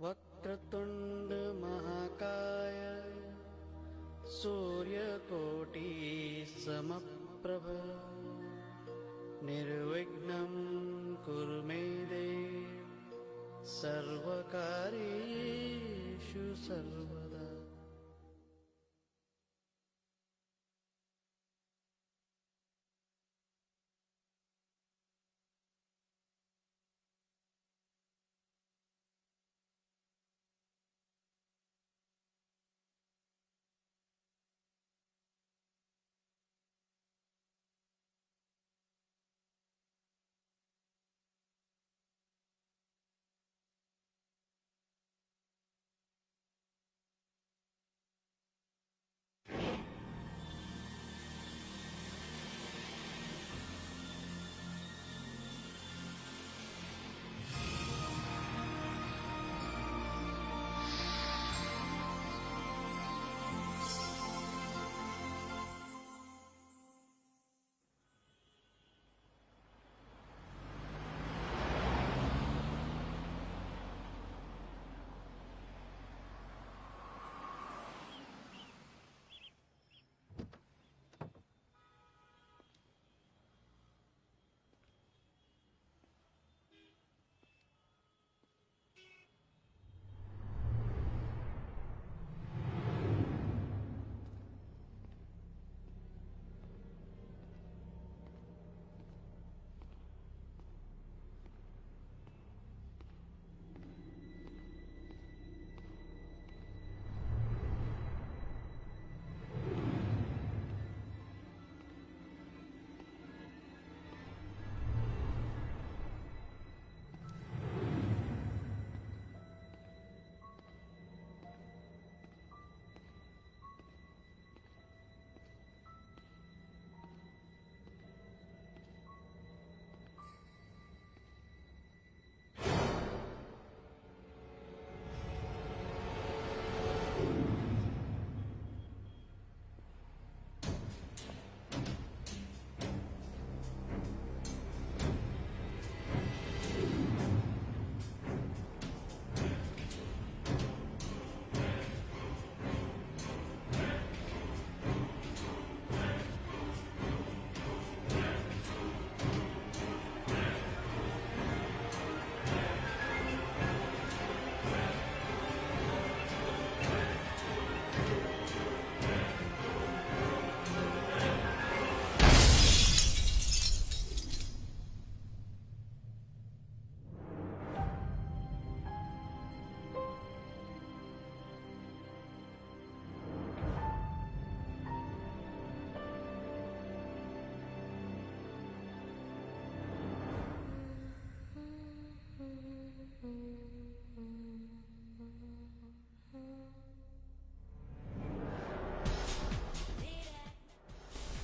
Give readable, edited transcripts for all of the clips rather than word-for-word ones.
Vakratunda Mahakaya Suryakoti Samaprabha Nirvignam Kuru Me Dev Sarvakaryeshu Sarvada.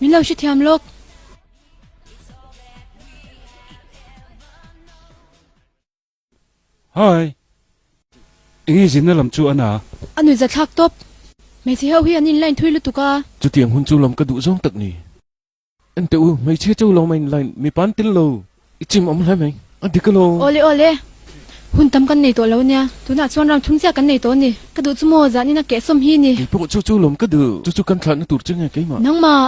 Min lo hrethiam lawk. Hi. Enge zinna lam chu a na? A nuihza thlak tawp. Hmeichhe ho hi an inline thui lutuk a. Chutiang hun chu lam ka duh zawng tak ni. Enteh u, hmeichhia chu lo mai inline mipa an tel lo, i chim awm hle mai, a dik alo. Awle awle, hun tam kan nei tawh lo nia, tunah chuan round thum chiah kan nei tawh a ni, ka duh chu maw zanin a kehsawm hi ni. Kei pawh chu chu lawm ka duh, chu chu kan thlahna tur che nge keimah. Nangmah,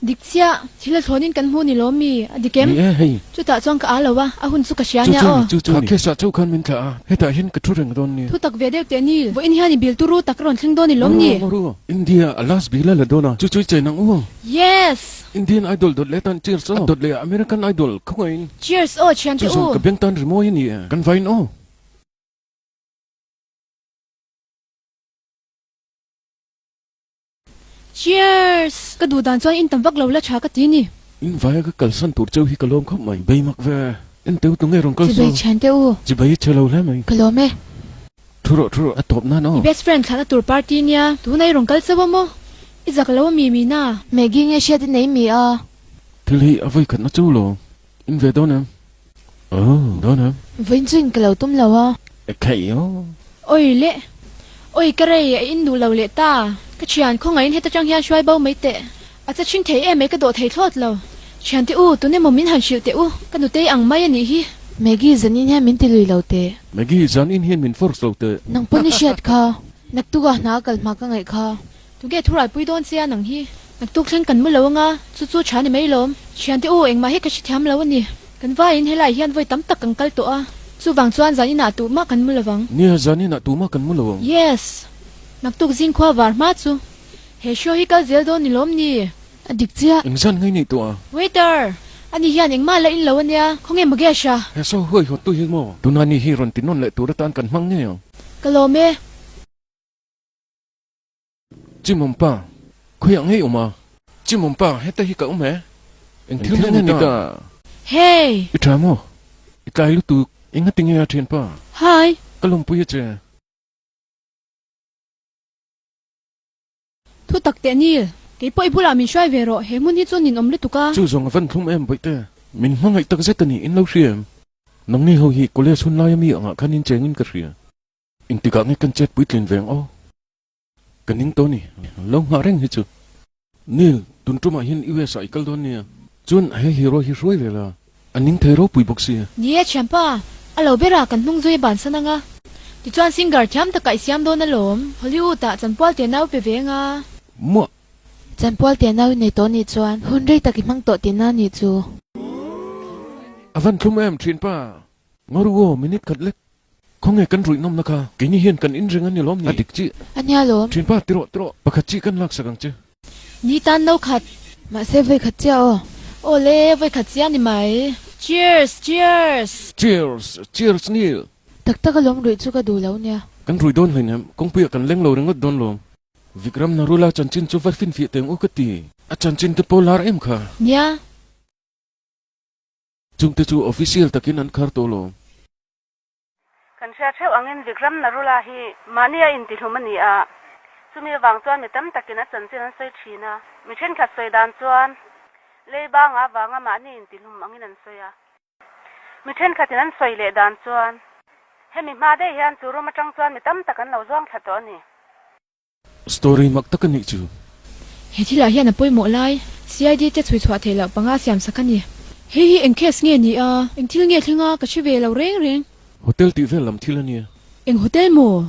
dik chiah, thil a thlawnin kan hmu ni lawm mi, a dik em? Ni e, hei. Chutah chuan ka â lo a, a hun chu ka hria nia aw. Chu chu ni, Kha case ah khan min thlah a, hetah hian ka thu reng dawn nia. Thu tak ve deuh teh Neil, vawiin hian i bil turu tak rawn thleng dawn ni lawm ni? Maw ru, India a last bil a la dawn a, chu chu i chei nang u. Yes! Indian Idol dawt leh tan cheers aw. A dawt leh a American Idol khawngaihin. Cheers aw thiante u. Chu zawng ka beng tan rimawi a ni e, kan vain aw. Cheers! Ka duh dan chuan in tam vak lo la tha ka ti ni. In vaia ka kalsan tur cheu hi ka lawm khawp mai. Bei mak ve. En teu tunge rawn kal Chibai saw. thiante u. Chibai i che lo hle mai. Ka lawm e. Thu rawh thu rawh a tawp nan aw. I best friend thlahna tur party nia. Tuna i rawn kal chauh a maw? I zak lo a mi Mina? Maggie nge hriat i nei mi a? Thil hi a vawi khatna chu lo. In ve dawn em? Aw dawn em? Vawiin chu in ka lo tum lo a. E kheih aw. Oi le. Oi ka rei a in duh lo leh ta. Ka thian khawngaihin heta tang hian hruai bo mai teh. A che chhing thei em mai ka dawh thei thlawt lo. Thiante u, tun emaw min han hrilh teh u, ka nutei ang mai a nih hi. Maggie, zanin hian min ti lui lo teh. Maggie, zanin hian min force lo teh. Nang pawn i hriat kha. Naktukah hna a kal hma ka ngaih kha. Tunge thuralpui dawn che a nang hi? Naktuk thleng kan mu lo anga, chu chu tha ni mai lawm. Thiante u, engmah hi ka hrethiam lo a ni. Kan vaiin helai hian vawi tam tak kan kal tawh a, chuvang chuan zaninah tuhmah kan mu lo vang. Nia, zaninah tuhmah kan mu lo ang. Yes! Naktuk zingkhua var hma chu. He show hi kal zel dawn ni lawm ni? A dik chiah. Engzan ngei nei tawh a? Waiter! Ani hian engmah la in lo a nia, khawnge Mugesh a? He show huai hawt tu hi maw? Tuna ni hi rawn ti nawn leh tur atan kan hmang ngei ang. Ka lawm e. Chimawm pa, khawiah ngei awm a? Chimawm pa, heta hi ka awm e. Eng thil nge ni ta? Hey! I tha maw? I tlai lutuk. Engati nge a thianpa? Hi! Ka lawmpui a che. Thu tak teh Neil, kei pawh i bulah min hruai ve rawh, he hmun hi chu nin awm lutuk a. Chu zawng a van thlum em bawihte? Min hmangaih tak zet a ni, in lo hria em? Nangni ho hi college hun laia mi angah khan in chengin ka hria. Engtikah nge kan chet puitlin veng aw? Ka ning tawh ni, lo nghah reng hi chu. Neil, tun tumah hian US ah i kal dawn nia. Chuan he hero hi hruai ve la, a ning thei ropui bawk sia. Ni e thianpa, a lo berah kan hnung zui bansan anga. Tichuan singer thiam takah i siam dawn alawm, Hollywood ah chanpual te nau pe ve anga. Muah! Chanpual te nau i nei tawh nih chuan hun rei tak i hmang tawh tihna nih chu. A van thlum em thianpa. Ngaru aw, minute khat lek. Khawnge kan ruih nawmna kha? Keini hian kan inring a ni lawm ni? A dik chi. A nia lawm. Thinpa, ti rawh, ti rawh. Pakhat chi kan laksak ang che. Ni tan no khat. Mahse vawi khat chiah aw. Aw le, vawi khat chiah ni mai. Cheers! Cheers! Cheers! Cheers Neil! Tak tak alawm ruih chu ka duh lo nia. Kan rui dawn hleinem, kawngpuiah kan leng lo ringawt dawn lawm. Vikram Narula chanchin chu va finfiah teng u ka ti. A chanchin te pawh lar em kha? Nia. Chungte chu official takin an khar tawh lawm. Kan hria theuh angin Vikram Narula hi mahni a intihlum a ni a, chumi avang chuan mi tam takin a chanchin an sawi thin a. Mi thenkhat sawi dan chuan leiba nga avanga mahni intihlum angin an sawi a. Mi thenkhatin an sawi leh dan chuan hemi hma daih hian chu room atang chuan mi tam tak an lo zuang thla tawh a ni. Story mak tak a nih chu. He thilah hian a pawimawh lai CID te chhui chhuah theih loh panga siam sak a ni. Hei hi eng case nge ni a? Eng thil nge thleng a? Ka hre ve lo reng reng. Hotel tih vel lam thil a nia. Eng hotel maw?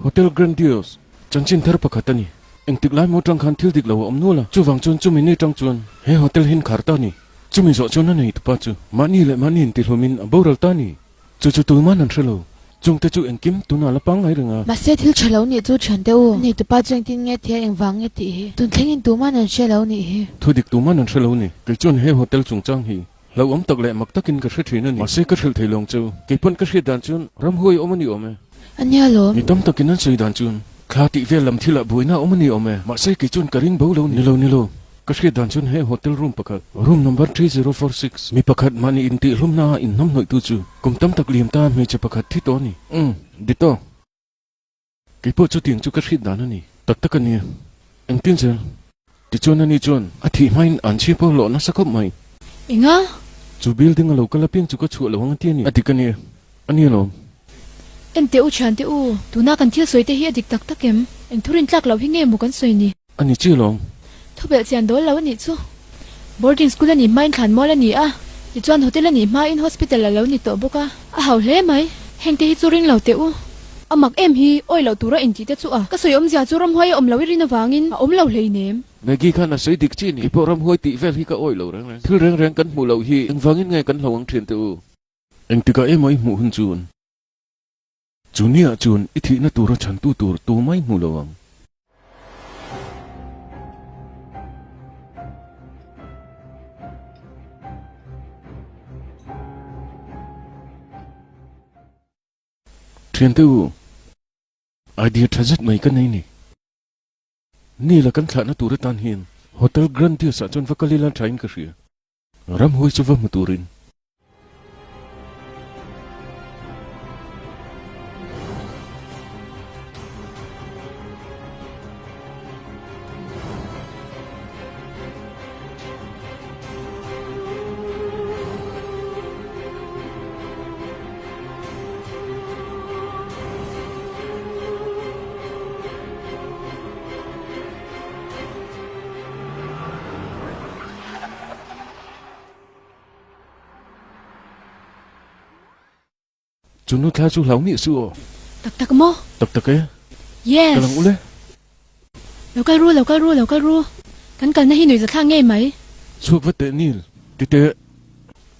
Hotel Grandiose, chanchin thar pakhat a ni. Engtik lai maw tang khan thil dik lo a awm nual a, chuvang chuan chumi ni tang chuan he hotel hin khar ta a ni. Chumi zawh chuan a nei tupa chu mahni leh mahni intihlawmin a boral ta a ni. Chu chu tuman an hre lo. Chungte chu engkim tunah la pangngai reng a. Mahse thil tha lo nih chu thian teh u. Nei tupa chu engtin nge thia engvang nge tih hi tun thlengin tuman an hre lo nih hi. Thu dik tuman an hre lo ni. Kei chuan he hotel chungchang hi hlauhawm tak leh mak takin ka hre thin a ni. Mahse ka hrilh thei lawng chu. Kei pawn ka hriat dan chuan ramhuai awm a ni awm e. A nia lawm. Mi tam takin an sawi dan chuan thla tih vel lam thilah buaina awm a ni awm e. Mahse kei chuan ka ring bo lo ni. Ni lo ni lo. Ka hriat dan chuan he hotel room pakhat, room number 3046, mi pakhat mahni intihhlumna a inhnamhnawihtu chu kum tam tak liam ta hmeichhe pakhat thi tawh a ni. Umm, Dito. Kei pawh chutiang chu ka hriat dan a ni. Tak tak a nia. Engtin zel? Tichuan ani chuan a thih hmain an chhi pawh hlawh nasa khawp mai. Enga? Chu building a lo kal apiang chu ka chhuah lo ang a ti a ni. A dik a nia. A ni alawm. En teh u thiante u, tuna kan thil sawi te hi a dik tak tak em? Eng thurin tlak loh hi nge maw kan sawi ni? A ni chi alawm. Thubelh chian dawl lo a nih chu. Boarding school a nih hmain thlan mual a ni a, tichuan hotel a nih hmain hospital a lo ni tawh bawk a, a hau hle mai. Hengte hi chu ring lo teh u. A mak em hi, awi loh tura intih te chu a. Ka sawi awmzia chu ramhuai a awm lo i rin avangin a awm lo hleinem. Maggie khan a sawi dik chi ni. Keipawh ramhuai tih vel hi ka awi lo reng reng. Thil reng reng kan hmuh loh hi engvangin nge kan hlo ang thin teh u. Engtikah emaw i hmuh hun chuan chu niah chuan i thihna tura chhantu tur tu mai hmu lo ang. Thiante u, idea tha zet mai ka nei ni. Nila kan thlahna tur atan hian Hotel Grandiose ah chuan va kal ila thain ka hria. Ramhuai chu va hmu turin. Chu nu thla chu hlau miah suh aw. Tak tak maw? Tak tak e. Yes. Ka lang ule. Lo kal ru, lo kal ru, lo kal ru. Kan kalna hi nuihza thlak ngei mai. Chhuak vat teh Neil, ti teh.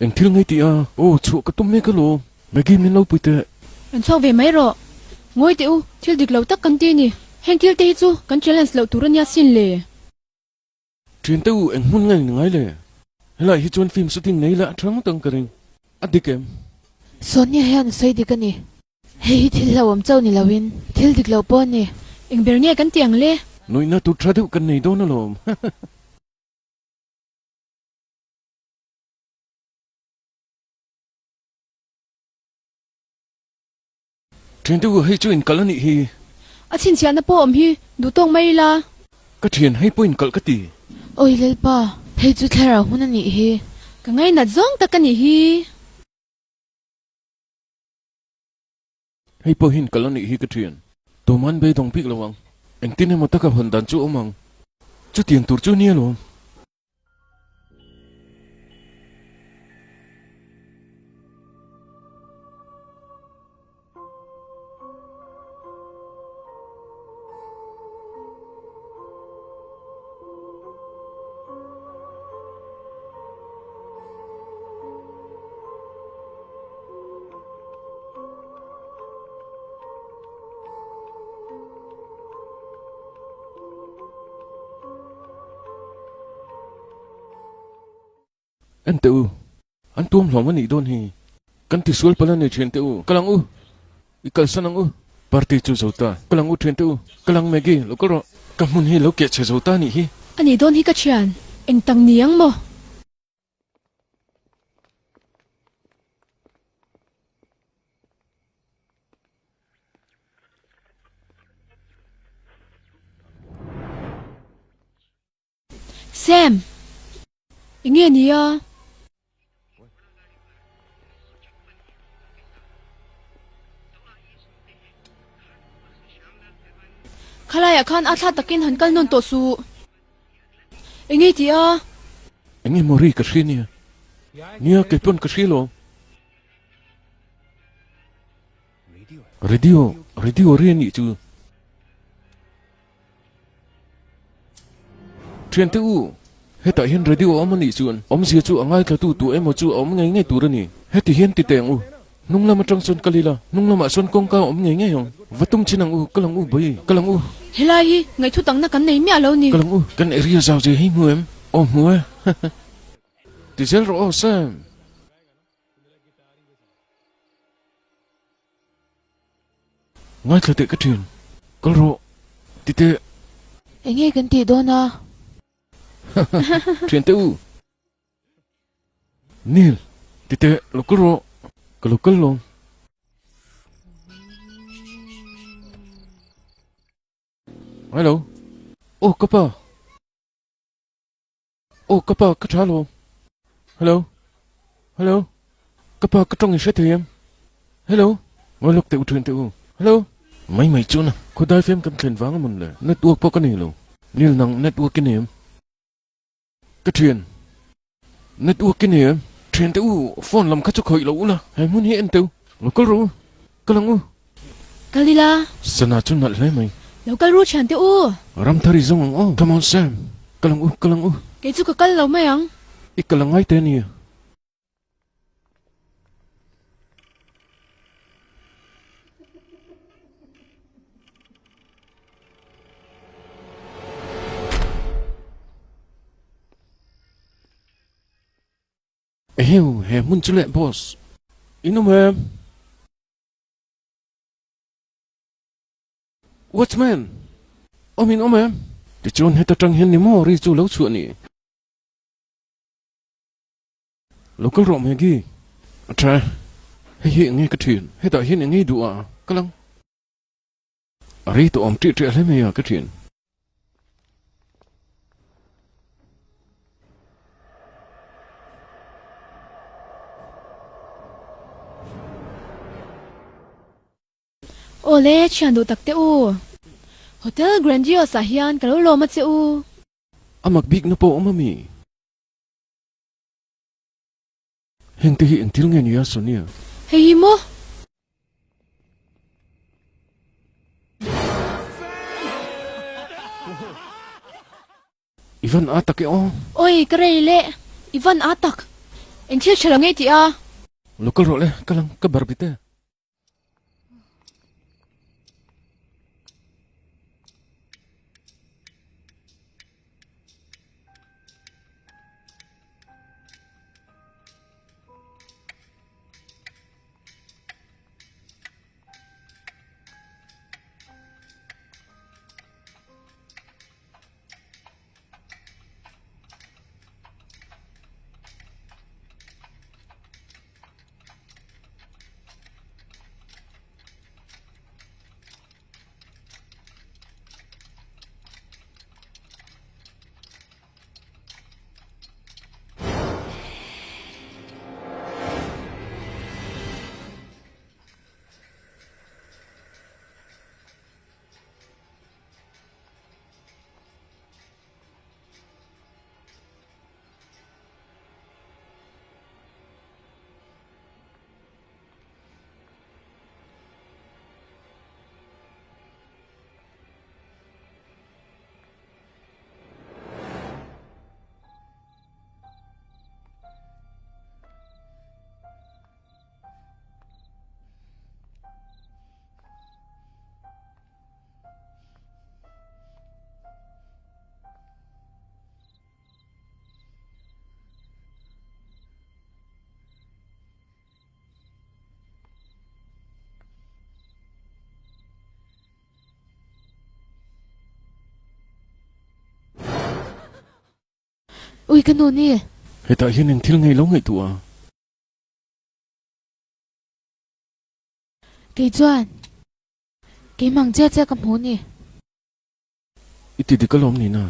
Eng thil ngei tih a? Aw, chhuah ka tum mek alawm. Maggie min lo pui teh. Rawn chhuak ve mai rawh. Ngawi teh u, thil dik lo tak kan ti ni. Heng thil te hi chu kan challenge loh tur a nia sin le. Thian te u, eng hmun nge ni ngai le? Helai hi chuan film shooting nei la a tha ngawt ang ka ring. A dik em? Sonia hian a sawi dik a ni. Hei hi thil hlauhawm chauh ni loin thil dik loh pawh a ni. Eng ber nge kan ti ang le? Nuihna tur tha deuh kan nei dawn alawm. Thian te u, hei chu inkalh a nih hi. A chhinchhiahna pawh awm hi duh tawk mai ila. Ka thian, hei pawh inkalh ka ti. Awi Lalpa, hei chu thlarau hun a nih hi. Ka ngainat zawng tak a nih hi. Hei pawh hi inkalh a nih hi ka thian. Tuman beidawng bik lo ang. Engtin emaw taka hawn dan chu awm ang. Chutiang tur chu nia lawm. En teh u, an tuam hlawm a nih dawn hi. Kan tisual palh a ni thian teh u, kal ang u, i kalsan ang u. Party chu zo ta, kal ang u thian teh u, kal ang Maggie, lo kal rawh. Ka hmun hi lo keh chhe zo ta a nih hi. A nih dawn hi ka thian, eng tak ni ang maw? Sam! Enge ni a? Khalaiah khan a thla takin han kal nawn tawh suh. Enge tih a? Enge maw ri ka hria nia? Nia, kei pawn ka hria lo. Radio, radio ri a nih chu. Thiante u, hetah hian radio a awm a nih chuan awmzia chu a ngaithlatu tu emaw chu a awm ngei ngei tur a ni. Heti hian ti teh ang u, hnung lam atang chuan kal ila, hnung lamah chuan kawngka a awm ngei ngei ang. Va tum chin ang u, kal ang u bawi, kal ang u. Helai hi ngaihtu takna kan nei miah lo ni. Kal ang u, kan area zau zia hi hmu em? Aw hmu e. Ti zel rawh aw Sam. Ngaithla teh ka ṭhian. Kal rawh. Ti teh. Eng nge kan tih dawn a? Ṭhian teh u. Neil, ti teh, lo kal rawh. Ka lo kal lawm. Hello. Aw ka pa. Aw ka pa ka tha lo. Hello. Hello. Ka pa ka tawng i hre thei em? Hello. Ngawi lawk teh u thian teh u. Hello. Mai mai chu na. Khawdai fem kan thlen vang a mawn le. Network pawh ka nei lo. Nil nang network i nei em? Ka thian. Network i nei em? Thian teh u phone lam kha chu khawih lo u la. He hmun hi en teh u. Lo kal rawh u. Kal ang u. Kal ila. Sana chu nalh hle mai. Lo kal ru thian teh u. Ramthari zawng ang aw. Come on Sam. Kal ang u, kal ang u. Kei chu ka kal lo mai ang. I kal a ngai te ania. Eheu, he hmun chu leh boss. In awm em? Watchman! Awm in awm em? Tichuan heta tang hian ni maw ri chu lo chhuah ni? Lo kal rawh Maggie. A tha e. Hei hi eng nge ka thin? Hetah hian eng nge i duh a? Kal ang. A rei tawh awm ṭih ṭih hle mai a ka ṭhian. Aw le, ṭhian duh tak teh u. Hotel Grandiose ah hian ka lo lawm a che u. A mak bikna pawh awm a mi? Hengte hi engthil nge nia Sonia? Hei hi maw? van a tak e aw. Oi, ka rei leh. I van a tak. Eng thil tha lo ngei tih a. Lo kal rawh le, ka lang, ka bar bit e. Ui ka nu ni. Hetah hian eng thil ngei lo ngaihtuah a? Kei chuan keimah ang chiah chiah ka hmu ni. I ti dik alawm nina.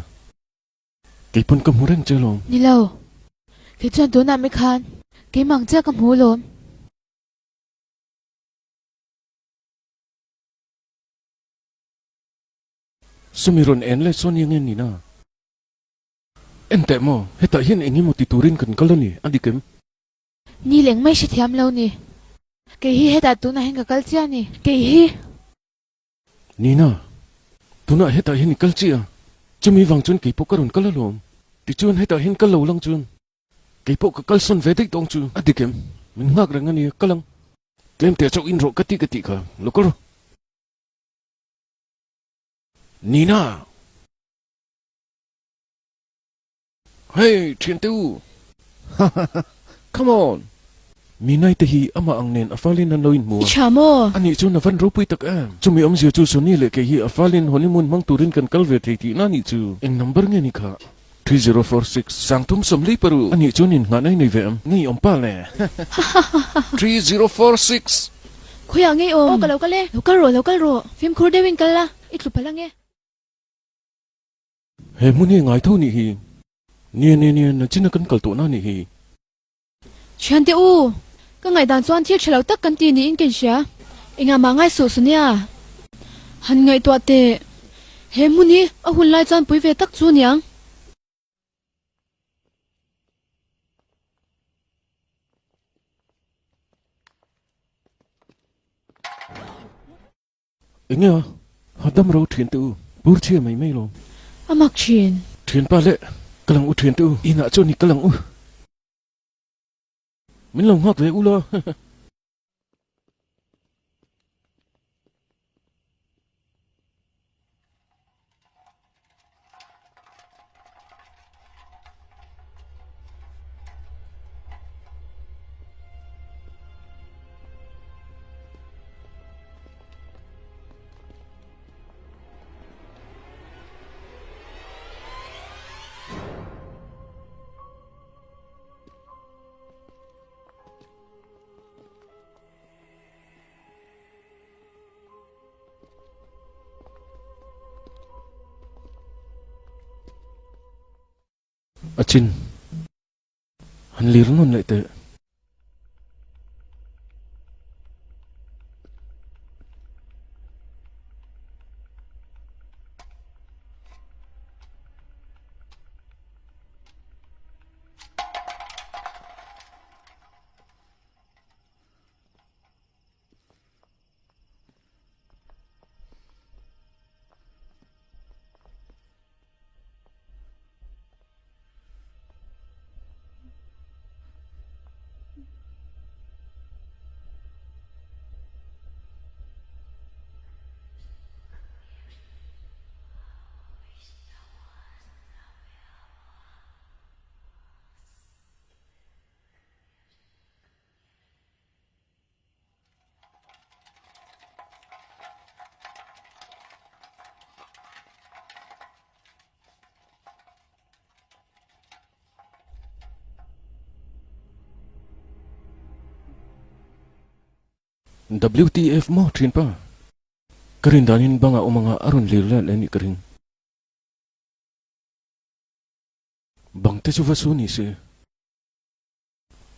Kei pawn ka hmu reng che alawm. Ni lo. Kei chuan tunah mi khan keimah ang chiah ka hmu alawm. Sumi rawn en leh chuan eng nge nina? En teh maw, hetah hian eng emaw ti turin kan kal a ni, a dik em? Ni leng mai hrethiam lo ni. Kei hi hetah tunah hian ka kal chiah a ni. Kei hi. Nina, tunah hetah hian i kal chiah a, chumi vang chuan kei pawh ka rawn kal alawm. Tichuan hetah hian kal lo lang chuan kei pawh ka kalsawn ve daih tawng chu a dik em? Min nghak reng a nia, kal ang. Tlem teh chauh in rawh ka ti ka tih kha, lo kal rawh. Nina! Hey, thiante u! Hahaha, come on! Minai te hi amah ang nen a falin an lo inhmu a. I tha maw? Anih chuan a van ropui tak em? Chumi awmzia chu Sonny leh kei hi a falin honeymoon hmang turin kan kal ve thei tihna anih chu. Eng number nge ni kha? 3046. Sangthum sawmli paru. Anih chuan inngahna i nei ve em? Ngei awm pa le. 3046. Khawiah ngei awm? Aw ka lo kal e. Lo kal rawh, lo kal rawh. Fimkhur deuhin kal la, i tlu palh ang e. He hmun hi ngai tho nih hi. Nia nia nia, nachina kan kal tawhna nih hi. Thiante u, ka ngaihdan chuan thil tha lo tak kan ti niin ka inhria. Engah mah ngai suh Sonia. Han ngaihtuah teh. He hmun hi a hun lai chuan pui ve tak chu niang. Enge a? Ha dam ro thian te u, bur chhia mai mai lawm. A mak thin. Thianpa leh ka lang u thian te u, inah chuan i ka lang u. Min lo nghak ve u la. A chin. Han lir nawn leh teh. WTF maw thinpa? Ka rin danin bangah awm anga a rawn lir let leh anih ka ring. Bang te chu va su ni se.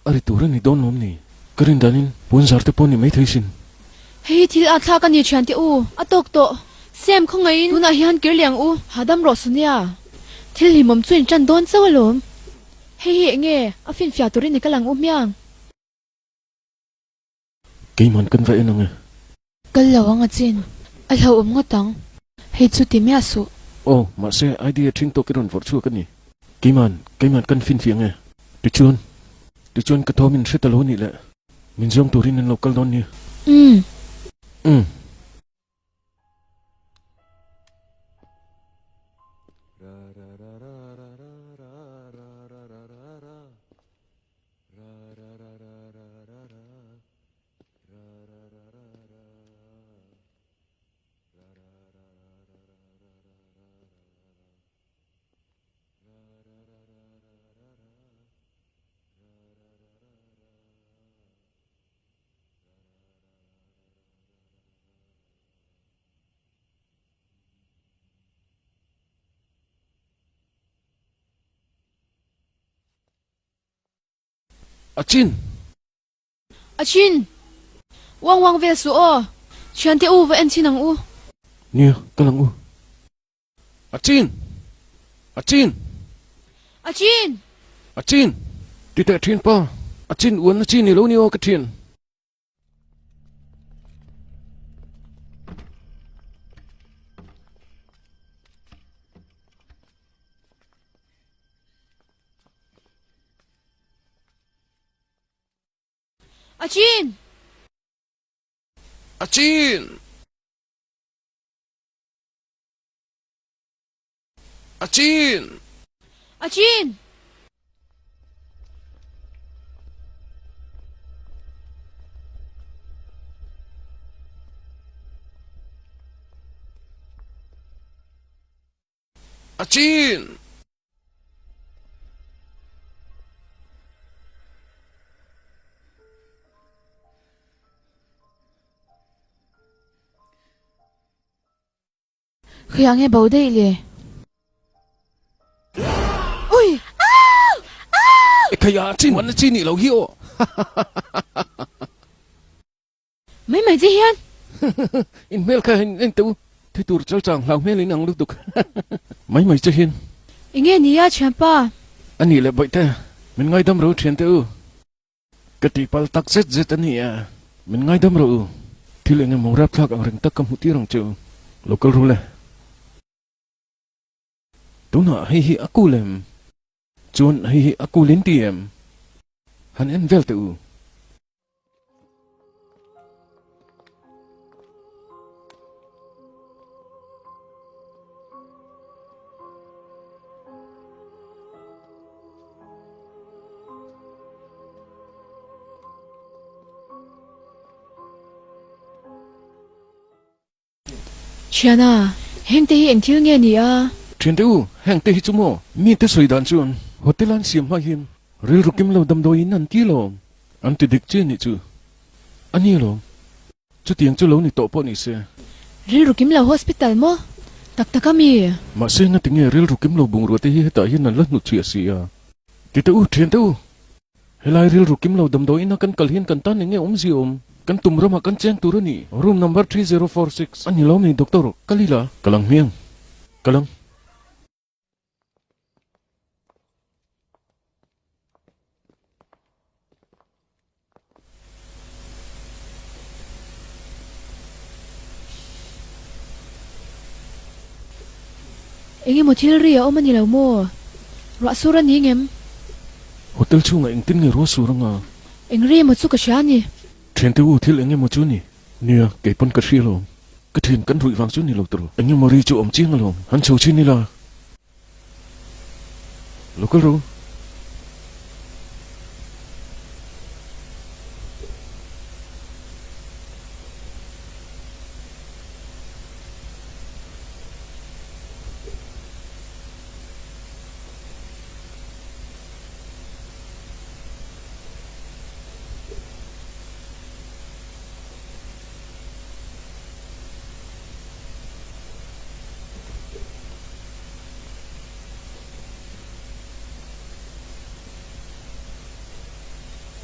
A ri tur a ni dawn lawm ni? Ka rin danin puanzar te pawh ni maithei sin. Hei hi thil a thlak a ni thian te u, a tawk tawh. Sam khawngaihin tunah hian kir leh ang u. Hahdam rawh Sonia. Thil hlimawm chu in tan dawn chauh alawm. Hei hi enge a finfiah turin i kal ang u hmiang. Keiman kan va en ang e. Kal lo ang a chin. A hlauhawm ngawt ang. Hei chu ti miah suh. Aw, mahse idea ṭhing tawk i rawn vawrh chhuak a ni. Keiman, keiman kan finfiah ang e. Tichuan, tichuan ka thawm in hre ta lo a nih le. Min zawng turin an lo kal dawn nia. Umm. Umm. A chin! A chin! Uang uang vel suh aw! Thiante u, va en chhin ang u. Nia, kal ang u. A chin! A chin! A chin! A chin! Ti teh thin pa, a chin uan na chi ni lo ni aw ka thian. A chin! A chin! A chin! A chin! A chin! Khiah nge bo daih le? Ui! E khaia a chin a chi nih lo hi aw. Mai mai che hian. In hmel kha in en teh u. Thi tur chal chang hlau hmel in ang lutuk. Mai mai che hian. Enge nia thianpa? A nih leh bawihte, min ngaidam ro thiante u. Ka tihpalh tak zet zet a ni e. Min ngaidam rawh u. Thil eng emaw rapthlak ang reng tak ka hmuh tir ang che u. Lo kal ru le. Tunah hei hi a kul em? Chuan hei hi a kul in ti em? Han en vel teh u. Thiana, hengte hi eng thil nge ni a? Thiante u, hengte hi chu maw? Mite sawi dan chuan hotel an siam hma hian rilru kim lo damdawiin an ti alawm. An ti dik chiah nih chu a ni alawm. Chutiang chu lo ni tawh pawh ni se. Rilru kim lo hospital maw? Tak tak a mi? Mahse nga tinge rilru kim lo bungrua te hi hetah hian an la hnutchhiah si a? Ti teh u, thian teh u! Helai rilru kim lo damdawiin a kan kal hian kan tan eng nge awmzia awm? Kan tum ramah kan cheng tur a ni. Room number 3046 a ni lo mi doctor? Kal ila. Kal ang hmiang. Kal ang. Engemaw thil ri a awm a ni lo maw? Ruah sur a ni ngem? Hotel chhungah engtin nge ruah sur anga? Eng ri emaw chu ka hria a ni. Thiante u, thil engemaw chu ni? Nia, kei pawn ka hria alawm. Ka thian kan ruih vang chu ni lo tawh. Engemaw ri chu awm chiang alawm. Han chho chhin ila. Lo kal ro.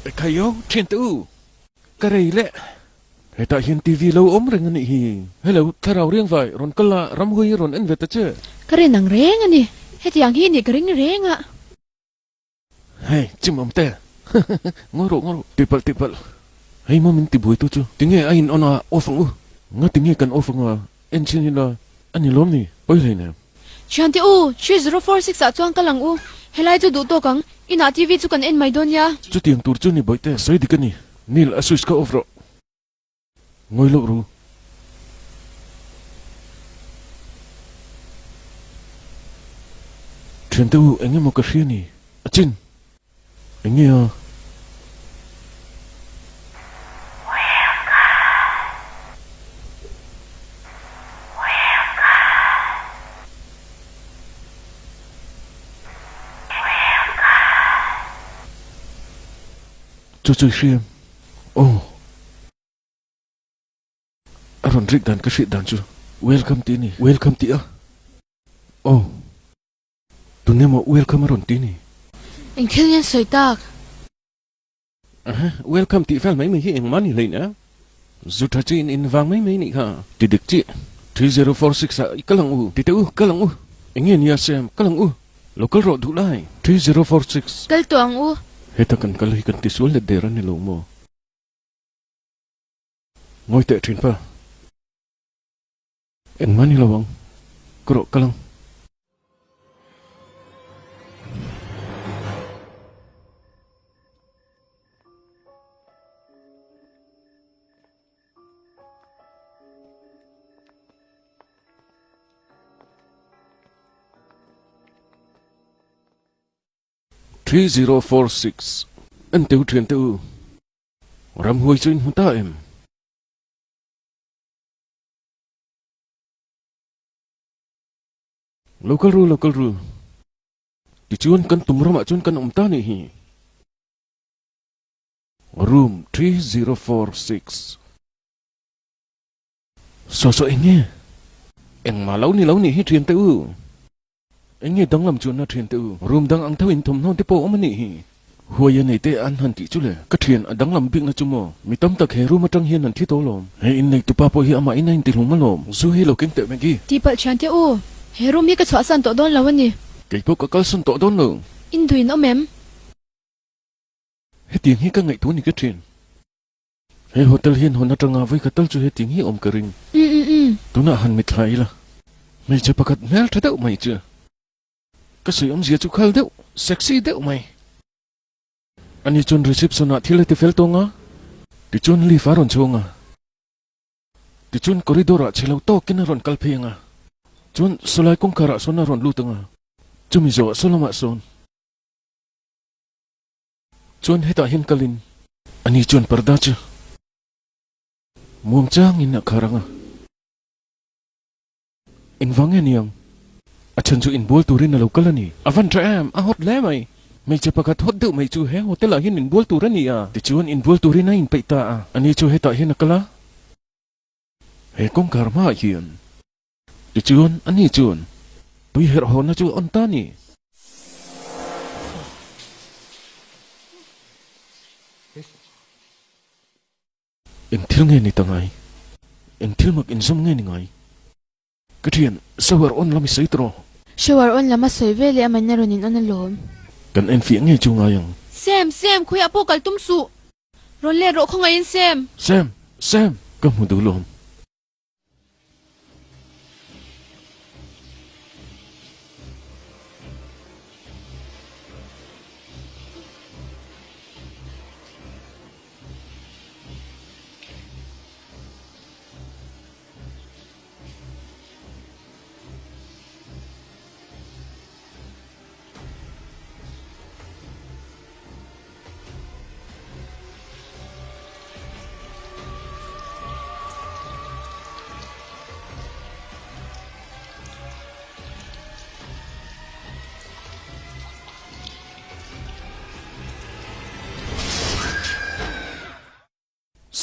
Ekhai aw, thian te u, ka rei leh. Hetah hian TV lo awm reng a nih hi. Hello, thlarau riang vai, rawn kal la, ramhuai hi rawn en ve ta che. Ka rin ang reng a ni. Hetiang hi nih ka ring reng a. Hei, chim awm te. Ngawi rawh, ngawi rawh. Tihpalh, tihpalh. Hei maw min tibuaitu chu. Tinge a in on a, off ang u. Nga tinge kan off ang a, en chin ila a ni lawm ni, pawi hlei nem. Thiante u, 3046 ah chuan kal ang u. Helai chu duh tawk ang, inah TV chu kan en mai dawn nia. Chutiang tur chu ni bawihte, sawi dik a ni. Nil, a switch kha off rawh. Ngawi loh ru. Thiante u, eng emaw ka hria ni? A chin! Eng nge a? Chu chu i hria em? Aw. A rawn rik dan ka hriat dan chu welcome tih a ni. Welcome tih a? Aw. Tunge maw welcome a rawn ti ni? Eng thil nge an sawi tak? Aha, welcome tih vel mai mai hi engmah ni hlein a? Zu tha chi in in vang mai mai nih kha. Ti dik chiah. 3046 ah i kal ang u. Ti teh u, kal ang u. Eng nge nia Sam, kal ang u. Lo kal rawh duh lai. 3046. Kal tawh ang u. Heta kan kal hi kan tisual let der a ni lo maw? Ngawi teh thin pa. Engmah ni lo ang. Ka rawh kal ang. 3046 En teu thian te u. Ramhuai chu in hmu ta em? Lo kal ru, lo kal ru. Tichuan kan tum ramah chuan kan awm ta nih hi. Room 3046. Saw saw eng nge? Engmah lo ni lo nih hi thian te u. Eng nge danglam chuan a thian te u? Room dang ang tho in thawmhnaw te pawh a awm a nih hi. Huai a nei te an han tih chu le. Ka thian a danglam bikna chu maw? Mi tam tak he room atang hian an thi tawh alawm. He innei tupa pawh hi amah in a intihlum alawm. Zu hi lo keng teh Maggie. Tihpalh thian te u, he room hi ka chhuahsan tawh dawn lo a ni. Kei pawh ka kalsan tawh dawn lo. In duh in awm em? Hetiang hi ka ngaihtuah ni ka thian. He hotel hian hawn atanga vawi khat tal chu hetiang hi awm ka ring. Tunah han mitthla ila, hmeichhe pakhat hmel tha deuh mai chu. Ka sawi awmzia chu khal deuh, sexy deuh mai. Ani chuan reception ah thil a ti fel tawng a, tichuan lift a rawn chhung a. Tichuan corridor ah chhe lo tawkin a rawn kal phei ang a, chuan sawlai kawngkhar ah sawn a rawn lut ang a, chumi zawh ah saw lamah sawn. Chuan hetah hian kalin ani chuan parda chu muang changin a khar ang a. Engvang nge niang? A chhan chu inbual turin a lo kal a ni. A van tha em? A hawt hle mai. Hmeichhe pakhat hawt deuh mai chu he hotel ah hian inbual tur a ni a. Tichuan inbual turin a inpeih ta a. Ani chu hetah hian a kal a. He kawngkhar hmaah hian Tichuan, ani chuan tui herh hawnna chu a on ta a ni. Eng thil nge ni ta ngai? Eng thil mak inzawm nge ni ngai? Ka thian, shower on lam i sawi tawh. Shower on lam a sawi ve leh a man a rawn in on alawm. Kan enfiah nge chu ngai ang? Sam, Sam, khawiah pawh kal tum suh. Rawn let rawh khawngaihin Sam. Sam, Sam, ka hmu duh lawm.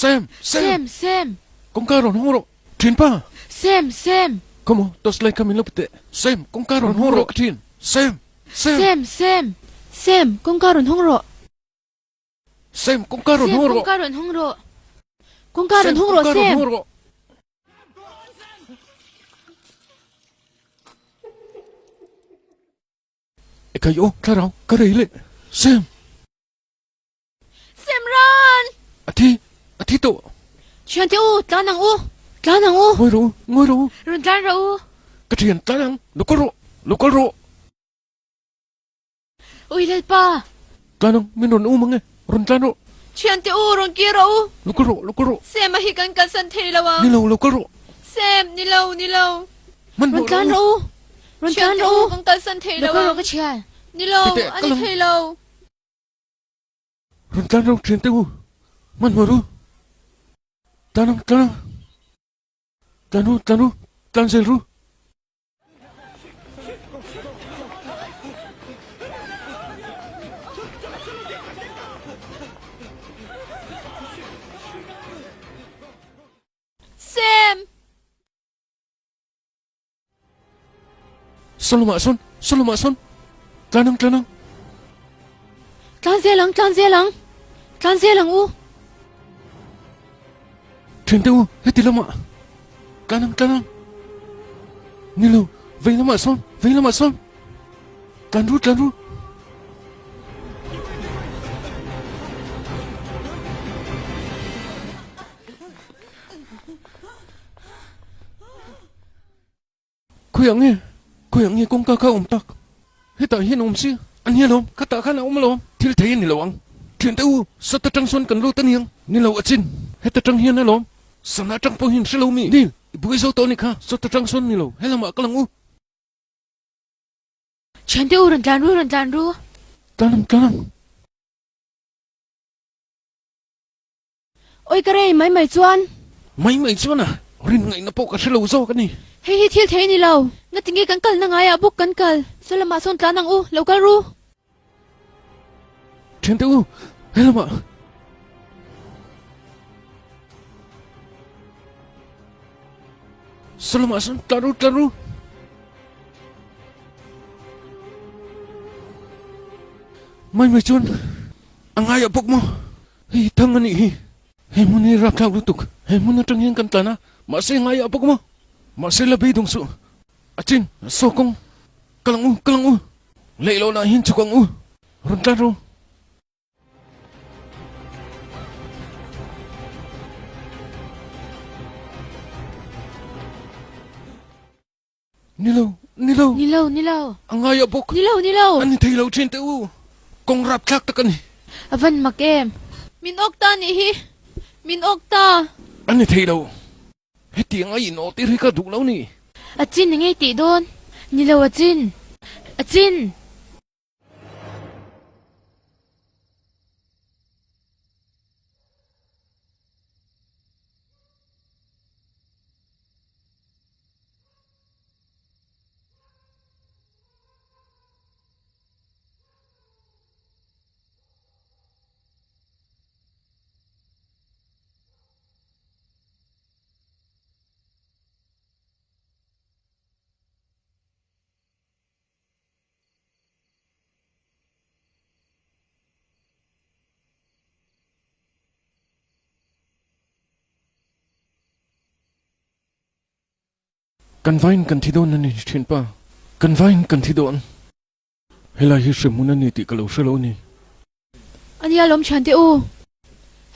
Sam! Sam! Sam! Sam! Kawngka rawn hawng rawh, ṭhianpa! Sam! Sam! Come on, torchlight kha min lo pe teh. Sam! Kawngka rawn hawng rawh ka ṭhian. Sam! Sam! Sam! Sam! Sam! Kawngka rawn hawng rawh. Sam, kawngka rawn hung rawh. Sam, kawngka rawn hung rawh. Kawngka rawn hung rawh, Sam. Ekhai aw, thlarau, ka rei leh. Sam! Sam run! A thi, a thi tawh. Thiante u, tlan ang u, tlan ang u. Ngawi rawh u, ngawi rawh u. Rawn tlan rawh u. Ka thian, tlan ang, lo kal rawh, lo kal rawh. Ui Lalpa! Tlan ang, min rawn um ang e, rawn tlan rawh. Thiante u, rawn kir rawh u. Lo kal rawh, lo kal rawh. Sam a hi kan kalsan thei lo ang. Ni lo, lo kal rawh. Sam, ni lo, ni lo. Hmanhmawh Rawn tlan rawh u. rawh u. Rawn tlan rawh u. Kan kalsan thei lo Lo kal ang. rawh ka thian. Ni lo, Titeh, a kal ni ang. thei lo. Rawn tlan rawh thiante u. Hmanhmawh rawh u. Tlan ang, tlan ang. Tlan ru, tlan ru, tlan zel ru. Sam! Solomah sawn, Solomah sawn, tlan ang, tlan ang. Tlan zel ang, tlan zel ang, tlan zel ang u. Thiante u, heti lamah, tlan ang, tlan ang. Ni lo, vei lamah sawn, vei lamah sawn. Tlan ru, tlan ru. Khawiah nge, khawiah nge kawngka kha a awm tak? Hetah hian a awm si, a nia lawm, khatah khan a awm alawm. Thil thei a ni lo ang. Thiante u, sat atang sawn kan lut a niang. Ni lo a chin, heta tang hian alawm. Sana atang pawh hian hre lo mi. Nil, i buai zo tawh a ni kha, sat atang sawn ni lo, helamah ka lang u. Thiante u, rawn tlan ru, rawn tlan ru. Tlan ang, tlan ang. Oi ka rei mai mai chuan. Mai mai chuan a, rin ngaihna pawh ka hre lo zawk a ni. Hei hi thil thei a ni lo. Ngatinge kan kalna ngaiah bawk kan kal. Saw lamah sawn tlan ang u, lo kal ru. Thiante u, he lamah. Saw lamah sawn tlan ru, tlan ru. Mai mai chuan a ngaiah bawk maw? Hei hi thang a nih hi. He hmun hi rapthlak lutuk. He hmun atang hian kan tlan a, mahse ngaiah bawk maw? Mahse la beidawng suh. A chin, saw kawng. Kal ang u, kal ang u. Leh loh lah hian chhuk ang u. Rawn tlan rawh. Ni lo, ni lo. Ni lo, ni lo. A ngai a bawk. Ni lo, ni lo. A ni thei lo thin teh u. Kawng rap thlak tak a ni. A van mak em. Min awk ta nih hi. Min awk ta. A ni thei lo. Hetiang a in awh tir hi ka duh lo ni. A chin engei tih dawn. Ni lo a chin. A chin. Kan vain kan thi dawn a ni thinpa, kan vain kan thi dawn. Helai hi hremhmun a ni tih ka lo hre lo a ni. A nia lawm thiante u,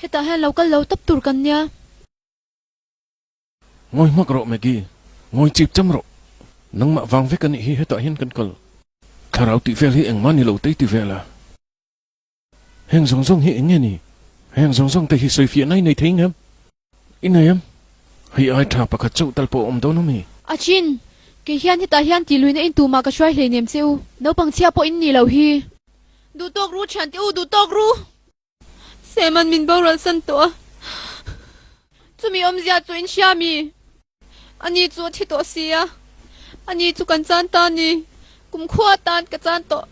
hetah hian lo kal lo tawp tur kan nia. Ngawi hmak rawh Maggie, ngawi chip cham rawh. Nangmah vang vek a nih hi hetah hian kan kal. Thlarau tih vel hi engmah ni lo tei ti vel a. Heng zawng zawng hi eng nge ni? Heng zawng zawng te hi sawifiahna i nei thei ngem? I nei em? Hei ai tha pakhat chauh tal pawh a awm dawn awmi? A chin, kei hian hetah hian tih luihna in tumah ka hruai hleinem che u. Naupang chhia pawh in nih loh hi. Duh tawk ru thiante u, duh tawk ru! Seman min boral san tawh a, chumi awmzia chu in hria mi? Ani chu a thi tawh si a, ani chu kan chan ta ni, kumkhua atan ka chan tawh.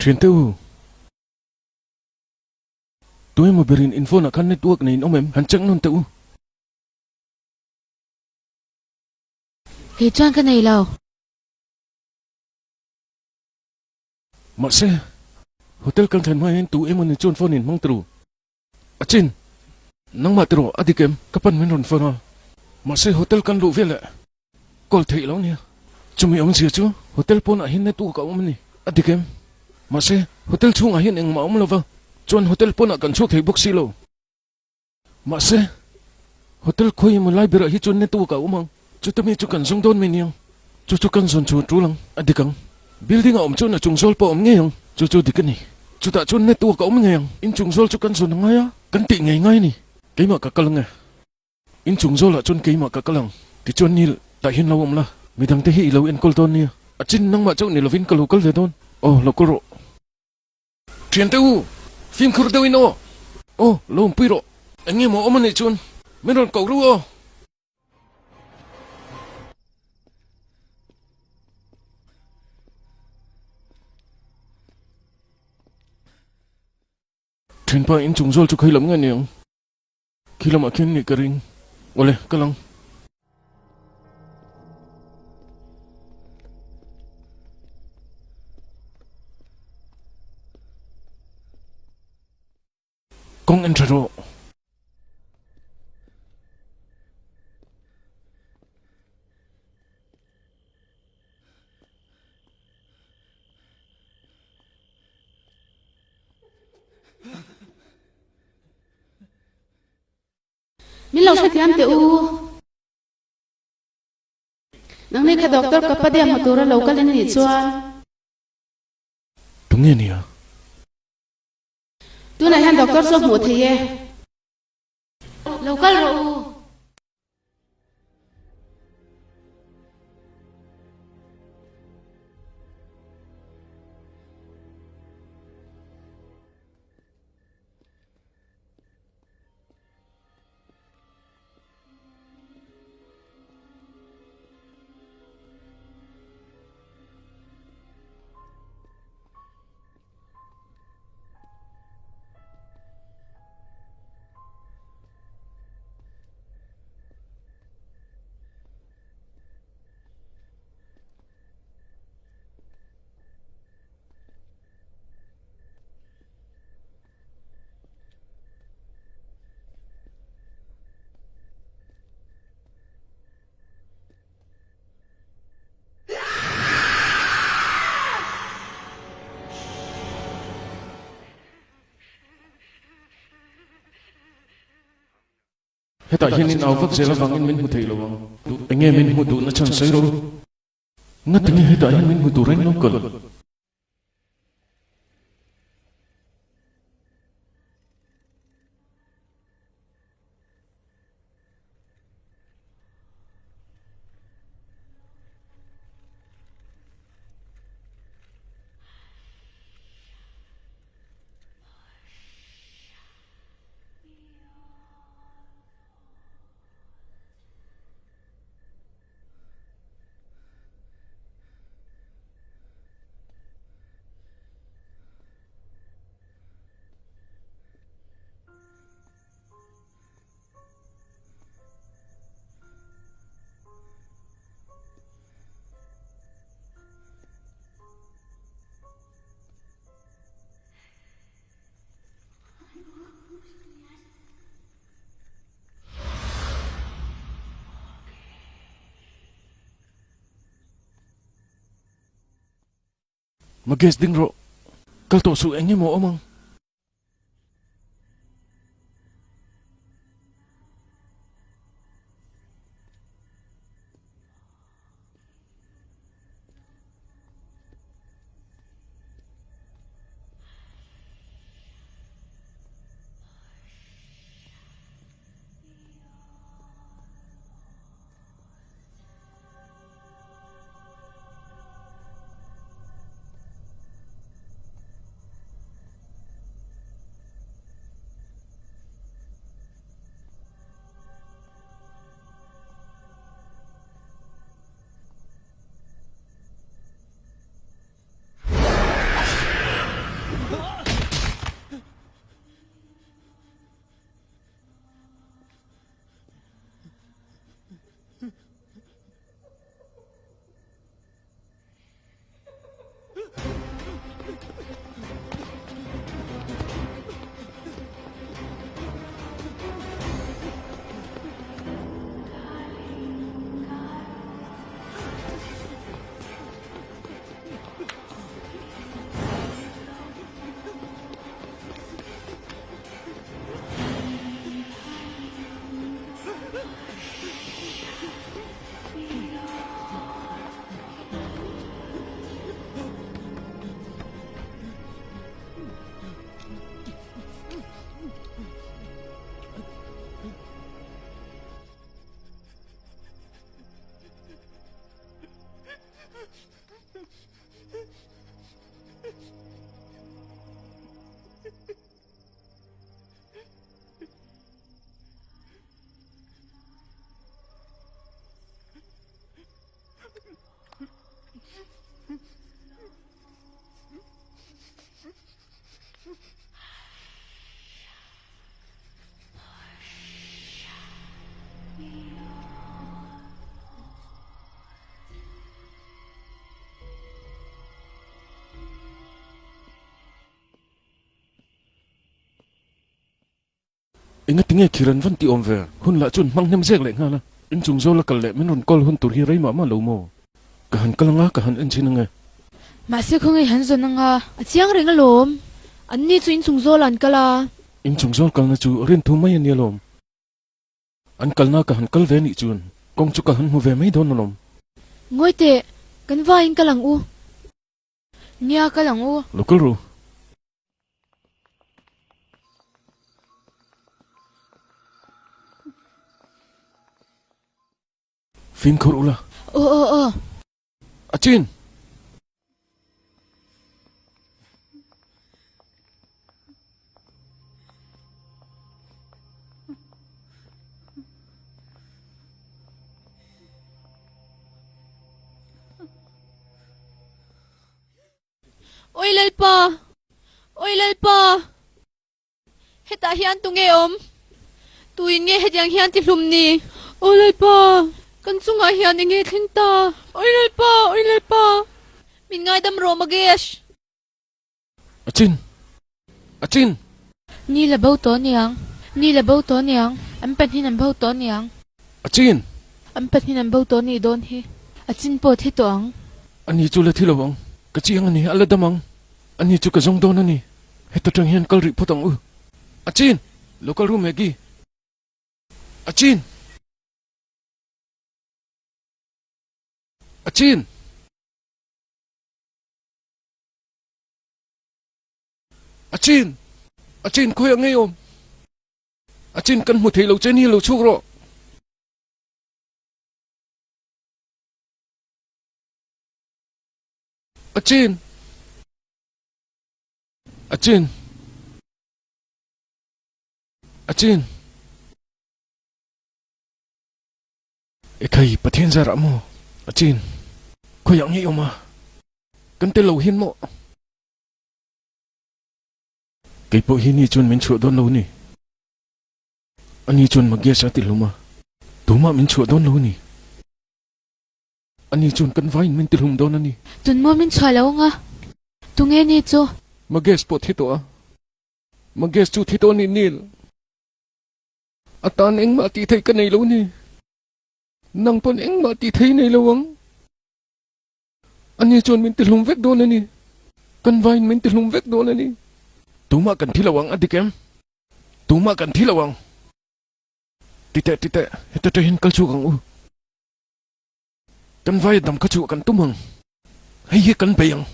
Thiante u. Tuemaw berin in phone ah khan network nei in awm em? Han check nawn teh u. Kei chuan ka nei lo. Mahse, hotel kan thlen hma hian tu emaw ni chuan phone in hmang turu. A chin, nangmah tiraw a dik em? Ka pan min rawn phone a. Mahse, hotel kan luh veleh call theih lo nia. Chumi awmzia chu hotel pawnah hian network a awm a ni. A dik em? Mahse, hotel chhungah hian engmah a awm lova, chuan hotel pawnah kan chhuak thei bawk si lo. Mahse, hotel khawi emaw lai berah hi chuan network a awm ang. Chuta mi chu kan zawng dawn mai niang. Chu chu kan zawn chu a tul ang, a dik ang. Building a awm chuan a chung zawl pawh a awm ngei ang. Chu chu dik a ni. Chutah chuan network a awm ngei ang. Inchung zawl chu kan zawn a ngai a, kan tih ngei ngai a ni. Keimah ka kal ang e. Inchung zawlah chuan keimah ka kal ang. Tichuan Neil, tah hian lo awm la. Midangte hi i lo enkawl dawn nia. A chin nangmah chauh ni lovin ka lo kal ve dawn. Aw, lo kal rawh. Thiante u, fimkhur deuhin aw. Aw, lo awmpui rawh. Eng nge maw awm a nih chuan min rawn koh ru aw. Thianpa inchung zawl chu khawi lam nge niang? Khi lamah khian nih ka ring. Awle, ka lang. Kawng en tha rawh. Min lo hrethiam teh u. Nangni kha Doctor Kapadia hmu tura lo kal in nih chuan. Tunge nia? Tunah hian Doctor chu a hmuh thei e. Lo kal rawh u. Hetah hian in au vak zel avangin min hmu thei lo ang. Enge min hmu duhna chhan sawi ro? Ngatinge hetah hian min hmu tur reng lo kal? Magesh ding rawh, kal tawh suh eng emaw awm ang. Engati nge khir an van tih awm ve? Hun lah chuan hmang hnem zek leh nghal a. Inchung zawl a kal leh min rawn call hun tur hi rei mah mah lo maw? Ka han kal anga, ka han en chhin ange. Mahse khawngaih han zawn anga. A chiang reng alawm. An ni chu inchung zawl an kal a. Inchung zawl kalna chu rin thu mai a ni alawm. An kalna ka han kal ve nih chuan kawng chu ka han hmu ve mai dawn alawm. Ngawi teh, kan vaiin kal ang u. Nia kal ang u. Lo kal ru. Fimkhur ula. Aw aw aw. A chin! Oi Lalpa! Oi Lalpa! Hetah hian tunge awm? Tuin nge hetiang hian tihlum ni? Aw Lalpa! Kan chungah hian enge thleng ta? Oi Lalpa! Oi Lalpa! Min ngaidam rawh Magesh! A chin! A chin! Ni la bo tawh niang. Ni la bo tawh niang. An pahnihin an bo tawh niang. A chin! An pahnihin an bo tawh nih dawn hi. A chin pawh thi tawh ang. Ani chu la thi lo ang. Ka chiang a ni, a la dam ang. Ani chu ka zawng dawn a ni. Heta tang hian kal rih phawt ang u. A chin! Lo kal ru Maggie. A chin! A chin! A chin! A chin khawi a ngei awm. A chin kan hmu thei lo che ni lo chhuk rawh. A chin! A chin! A chin! Ekhai, Pathian zarah maw? A chin! Khawiah nge i awm a? Kan tel lo hian maw? Kei pawh hi ni chuan min chhuah dawn lo ni. Ani chuan Magesh a ti hlum a, tumah min chhuah dawn lo ni. Ani chuan kan vaiin min tihlum dawn a ni. Tun maw min chhuah lo anga? Tunge ni chu? Magesh pawh thi tawh a. Magesh chu thi tawh a ni Neil. A tan engmah tih theih ka nei lo ni. Nang pawn engmah tih thei nei lo ang. Ani chuan min tihlum vek dawn a ni. Kan vaiin min tihlum vek dawn a ni. Tumah kan thi lo ang a dik em? Tumah kan thi lo ang. Titeh titeh, heta ṭe hian kal chhuak ang u. Kan vai dam kha chu kan tum ang. Hei hi kan bei ang.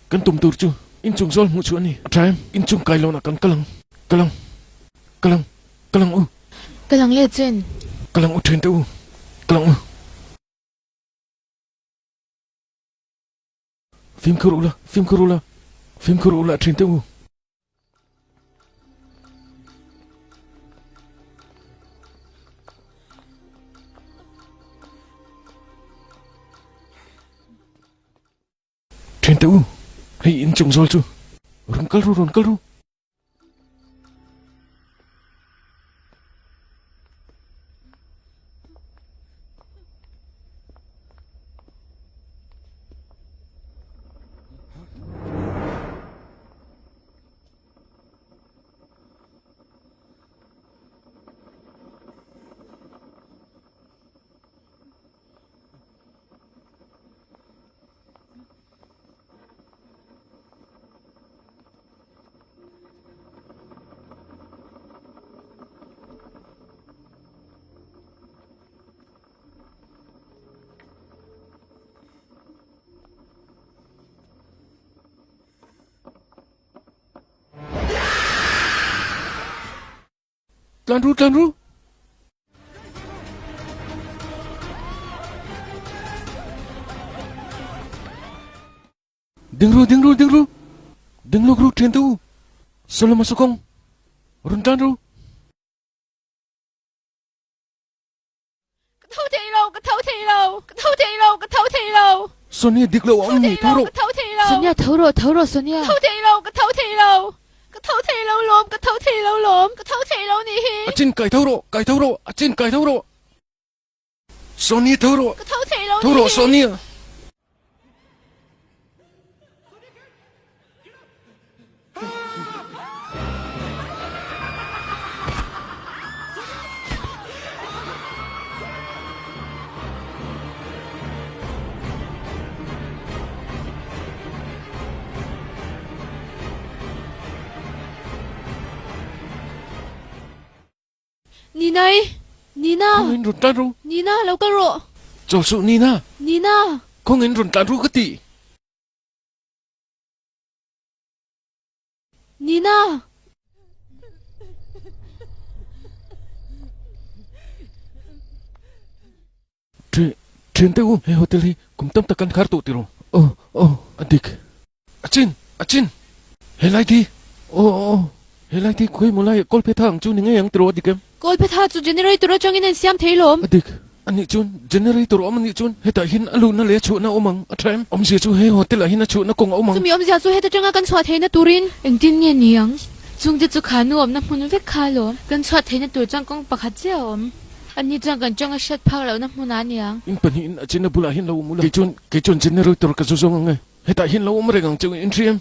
Kan tum tur chu inchung zawl hmuh chu a ni. A tha em? Inchung kai lohnah kan kal ang. Kal ang. Kal ang. Kal ang u. Kal ang le chen. Kal ang u ṭhian te u. Kal ang u. Fimkhur ula, fimkhur ula, fimkhur ula ṭhian te u. Ṭhian te u, hei inchung zawl chu rawn kal ru, rawn kal ru. Tlan ru, tlan ru. Ding ru, ding ru, ding ru. Ding luk ru, thian te u. Solomon sukong. Run tlan ru. Ka tho thei lo, ka tho thei lo, ka tho thei lo, ka tho thei lo. Sonia dik lo a awm ni, tho rawh. Ka tho thei lo. Sonia tho rawh, tho rawh Sonia. Ka tho thei lo, ka tho thei lo, ka tho thei lo lawm, ka tho thei lo lawm, ka tho thei lo nih hi. A chin kai tho rawh, kai tho rawh, a chin kai tho rawh. Sonia tho rawh. Ka tho thei lo nih hi. Tho rawh Sonia. Nina i! Nina! Khawngin rawn tlan ru! Nina, lo kal rawh! Chawl suh Nina! Nina! Khawngin rawn tlan ru ka ti! Nina! Ṭhi, ṭhiante u, he hotel hi kum tam tak kan khar tawh tiraw? Aw, aw, a dik. A chin, a chin! He lai thi, aw, aw, he lai thi khawi maw lai kawl phetha ang chu ni ngei ang tiraw a dik em? Kawl phetha chu generator atangin a insiam thei lawm. A dik. A nih chuan generator awm a nih chuan hetah hian a luhna leh a chhuahna a awm ang, a ṭha em? Awmzia chu he hotel ah hian a chhuahna kawng a awm ang. Chumi awmzia chu heta tanga kan chhuah theihna turin. Engtin nge ni ang? Chungte chu kha nu awmna hmun vek kha alawm. Kan chhuah theihna tur chuan kawng pakhat chiah a awm. Ani chuan kan tawng a hriat phak lohna hmunah a ni ang. In pahnihin a chenna bulah hian lo awm ula. Kei chuan, kei chuan generator ka zu zawng ang e. Hetah hian lo awm reng ang che u, in hria em?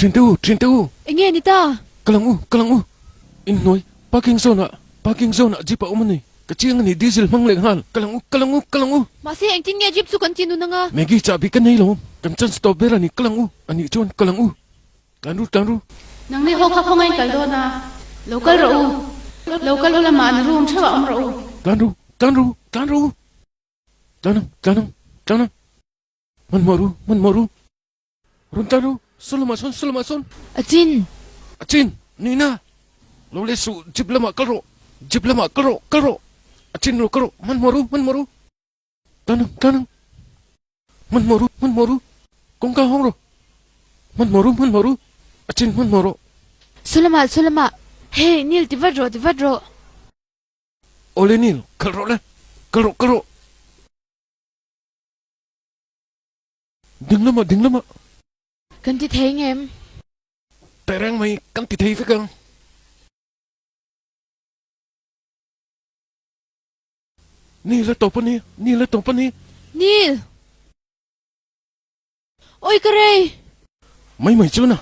Ṭhiante u, ṭhiante u! Enge ni ta? Ka lang u, ka lang u! Inhnuai, parking zone ah, parking zone ah jeep a awm a ni. Ka chiang a ni, diesel hmang leh nghal. Ka lang u, ka lang u, ka lang u! Mahse engtin nge jeep chu kan ti nun anga? Maggie chahbi ka nei lo, kan chance tawp ber a ni, ka lang u! A nih chuan ka lang u! Tlan ru, tlan ru. Nang ni ho kha khawngaih in kal dawn a, lo kal rawh u. Lo kal u lamah an room theuh ah awm rawh u. Tlan ru, tlan ru, tlan ru. Tlan ang, tlan ang, tlan ang. Hmanhmawh ru, hmanhmawh ru. Rawn tlan ru, saw lamah sawn, saw lamah sawn. A chin. A chin, Nina. Lo let suh, jeep lamah kal rawh. Jeep lamah kal rawh, kal rawh. A chin lo kal rawh, hmanhmawh ru, hmanhmawh ru. Tlan ang, tlan ang. Hmanhmawh ru, hmanhmawh ru. Kawngka hawng rawh. Hmanhmawh ru, hmanhmawh ru. A chin hmanhmawh rawh. Saw lamah, saw lamah. Hey, Neil, ti vat rawh, ti vat rawh. Awle Neil, kal rawh le. Kal rawh, kal rawh. Ding lamah, ding lamah. Kan ti thei ngem? Tehreng mai, kan ti thei vek ang. Neil a tawp a ni, Neil a tawp a ni. Neil! Awi ka rei! Mai mai chu na.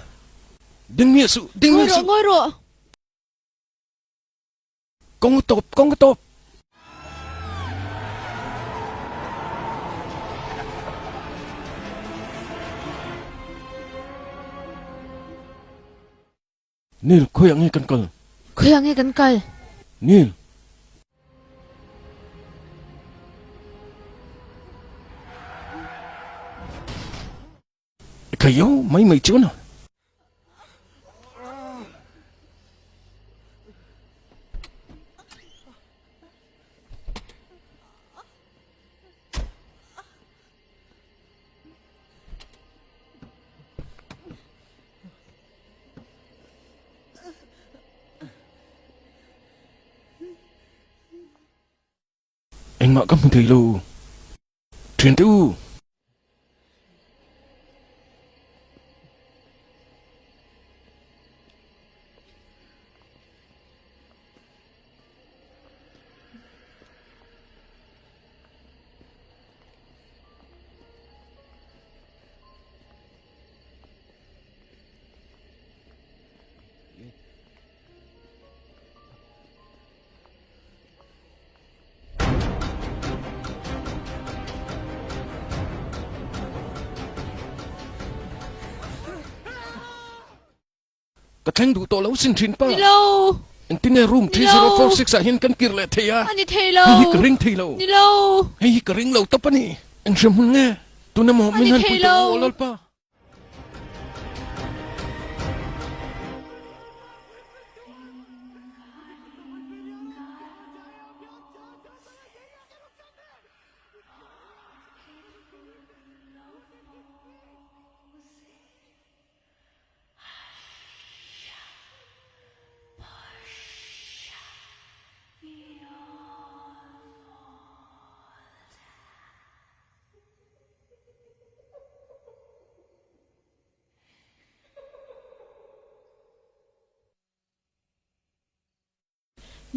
Ding miah suh, ding miah suh. Ngawi rawh, ngawi rawh. Kawng a tawp, kawng a tawp. Neil, khawiah nge kan kal? Khawiah nge kan kal? Neil! Khaio mai mai chu na. Engmah ka hmu thei lo. Thiante u! Ka thleng duh tawh lo sin thin pa. Ni lo. Engtin nge room 3046 ah hian kan kir leh thei a? A ni thei lo. Hei hi ka ring thei lo. Ni lo. Hei hi ka ring lo tawp a ni. Eng hre hmun nge? Tuna maw min han pui tawh aw Lalpa.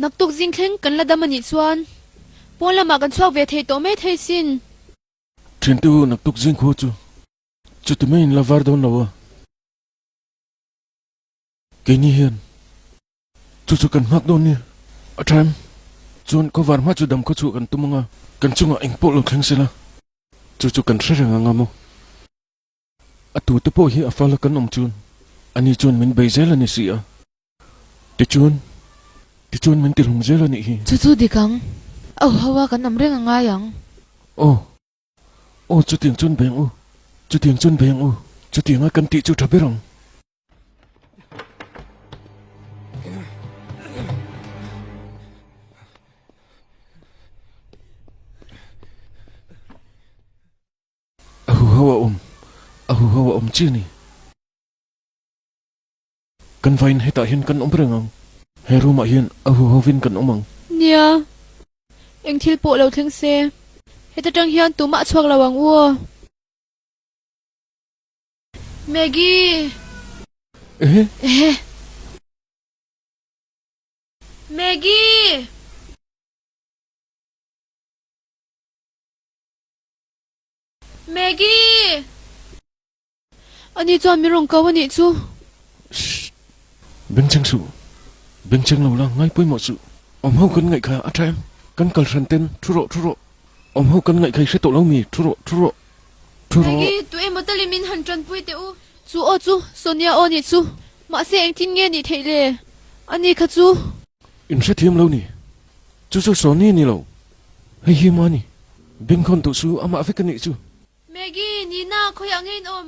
Naktuk zing thleng kan la dam a nih chuan pawn lamah kan chhuak ve thei tawh mai thei sin. Thiante u, naktuk zing khua chu chuti mai in la var dawn lo a. Keini hian chu chu kan nghak dawn nia. A tha em? Chuan khawvar hma chu dam khaw chhuah kan tum anga kan chungah eng pawh lo thleng sela chu chu kan hre reng anga maw? A tute pawh hi a fala kan awm chuan ani chuan min bei zel a ni si a. Tichuan, tichuan min tihlum zel a nih hi. Chu chu dik ang. Au ho a kan awm reng a ngai ang. Aw. Aw chutiang chuan beng u. Chutiang chuan beng u. Chutianga kan tih chu tha ber ang. A huho a awm, a huho a awm chi a ni. Kan vain hetah hian kan awm reng ang. He room ah hian a huhovin kan awm ang. Nia, eng thil pawh lo thleng se, heta tang hian tumah a chhuak lo ang u aw. Maggie! Ehe. Ehe. Maggie! Maggie! Ani chuan min rawn ko a nih chu. Shh! Bengchheng suh. Bengchheng lo la, ngai pawimawh suh. Awm ho kan ngaih kha a tha em? Kan kal hran ten, thu rawh, thu rawh. Awm ho kan ngaih kha i hre tawh lo mi? Thu rawh, thu rawh, thu rawh. Maggie, tu emaw talin min han tanpui teh u. Chu aw chu, Sonia aw nih chu. Mahse engtin nge nih theih le? Ani kha chu. In hrethiam lo ni. Chu chu Sonia ni lo. Hei hi mah ni. Bengkhawn duh su, amah vek a nih chu. Maggie, Nina, khawiah nge in awm?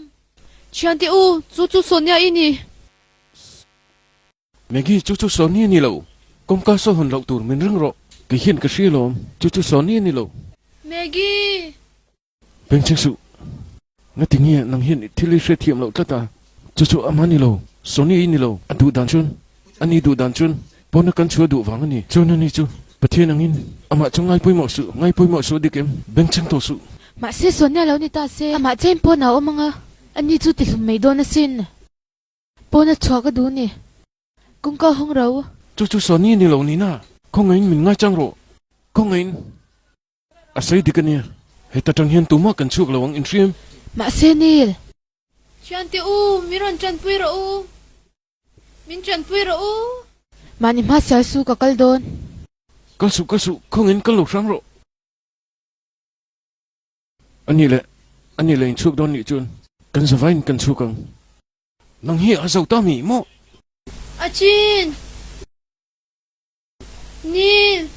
Thiante u, chu chu Sonia i ni. Maggie, chu chu Sonia ni lo. Kawngka saw hawn loh tur min ring rawh. Kei hian ka hria lawm, chu chu Sonia ni lo. Maggie! Bengchheng suh. Ngati nge nang hian i thil i hrethiam loh tlat a? Chu chu amah ni lo, Sonia i ni lo. A duh dan chuan, ani duh dan chuan pawna kan chhuah duh vang a ni. Chuan ani chu Pathian angin amah chu ngai pawimawh suh, ngai pawimawh suh dik em? Bengchheng tawh suh. Mahse Sonia lo ni ta se, amah chen pawn a awm ang a, ani chu tihlum mai dawn asin. Pawna chhuah ka duh ni. Kawngka hawng ro. Chu chu Sonia ni lo nina, khawngaihin min ngaichang rawh. Khawngaihin. A sawi dik a nia, heta tang hian tumah kan chhuak lo ang inhriam. Mahse Neil. Thiante u, min rawn tanpui rawh u. Min tanpui rawh u. Mahni hma sial su ka kal dawn. Kal suh, kal suh, khawngin kal lo hrang rawh. A nih leh, a nih leh inchhuak dawn nih chuan kan zavaiin kan chhuak ang. Nang hi a zo ta mi maw? A chin! Neil!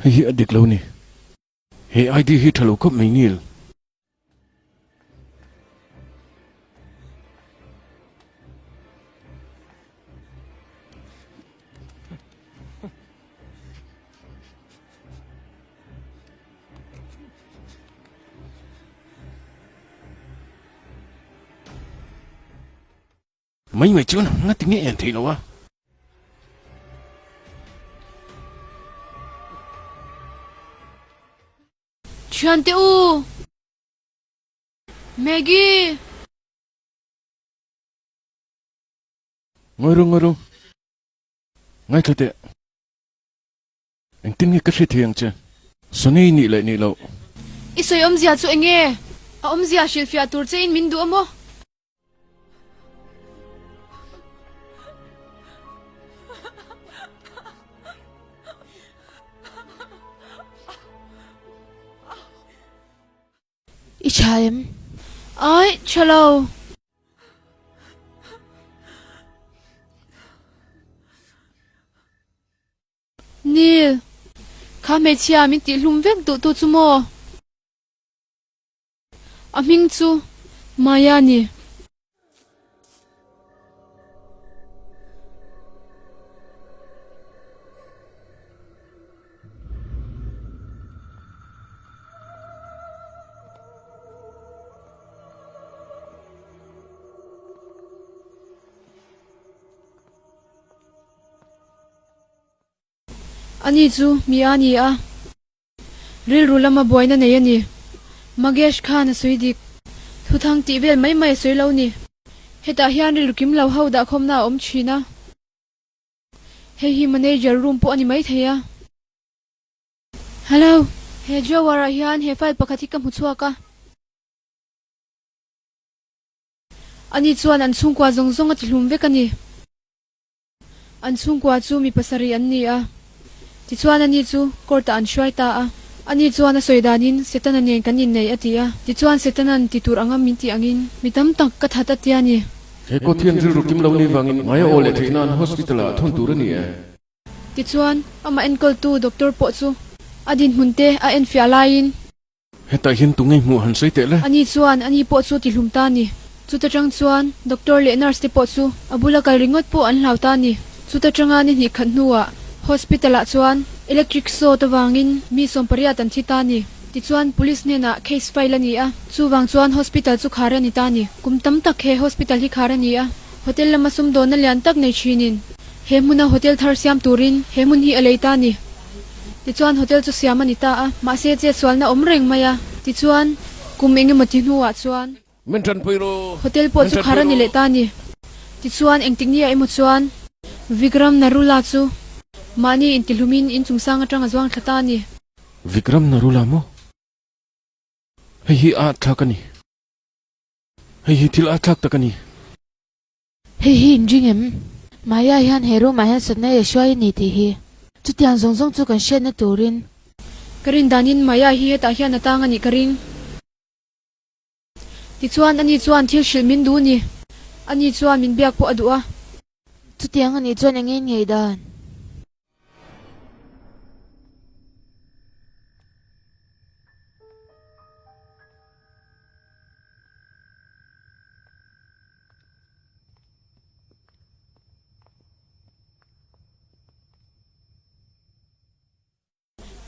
Hei hi a dik lo ni. He ID hi tha lo khawp mai Neil. Mai mai chuan nga ti nge en theih lo a. Thiante u! Maggie! Ngawi ru, ngawi ru. Ngaithla teh. Engtin nge ka hre thei ang che? Sonny nih leh nih loh. I sawi awmzia chu eng nge? A awmzia hrilhfiah tur che in min duh a maw? I tha em? Ai, tha lo. Neil, kha hmeichhia min tihhlum vek duh tu chu maw? A hming chu Maya a ni. Ani chu mi a ni a, rilru lama buaina nei a ni. Magesh khan a sawi dik. Thuthang tih vel mai mai a sawi lo ni. Hetah hian rilru kim lo ho dahkhawmna a awm thin a. Hei hi manager room pawh a ni maithei a. Hello, he drawer ah hian he file pakhat hi ka hmu chhuak a. Ani chuan an chhungkua zawng zawng a ti hlum vek a ni. An chhungkua chu mi pasarih an ni a. Tichuan ani chu court ah an hruai ta a. Ani chuan a sawi danin Setana nen kan innei a ti a. Tichuan Setana'n ti tur anga min tih angin mi tam tak ka that a ti a ni. He court hian rilru kim lo ni vangin ngaia aw leh theih nan hospital ah thawn tur a ni e. Tichuan amah enkawltu doctor pawh chu a dinhmun te a enfiah laiin. Hetah hian tu ngei hmuh han sawi teh le? Ani chuan ani pawh chu tihlum ta a ni. Chuta tang chuan doctor leh nurse te pawh chu a bula kal ringawt pawh an hlau ta a ni. Chuta tanga ni hnih khat hnuah hospital ah chuan electric short avangin mi 80 an thi ta a ni. Tichuan police hnenah case file a ni a, chuvang chuan hospital chu khar a ni ta a ni. Kum tam tak he hospital hi khar a ni a, hotel lama sumdawnna lian tak nei thinin he hmuna hotel thar siam turin he hmun hi a lei ta a ni. Tichuan hotel chu siam a ni ta a, mahse chetsualna awm reng mai a. Tichuan kum eng emaw ti hnuah chuan. Min tanpui ru! Hotel pawh Min chu khar tanpui a ni ru! leh ta a ni. Tichuan engtik nia emaw chuan Vikram Narula chu mahni intihlumin inchungsang atang a zuang thla ta a ni. Vikram Narula maw? Hei hi a thlak a ni. Hei hi thil a thlak tak a ni. Hei hi in ring em? Maya hian he room ah hian sawtna ei a hruai a ni tih hi. Chutiang zawng zawng chu kan hriatna turin. Ka rin danin Maya hi hetah hian a tang a nih ka ring. Tichuan ani chuan thil hrilh min duh ni. Ani chuan min biak pawh a duh a. Chutiang a nih chuan eng nge ngei dan?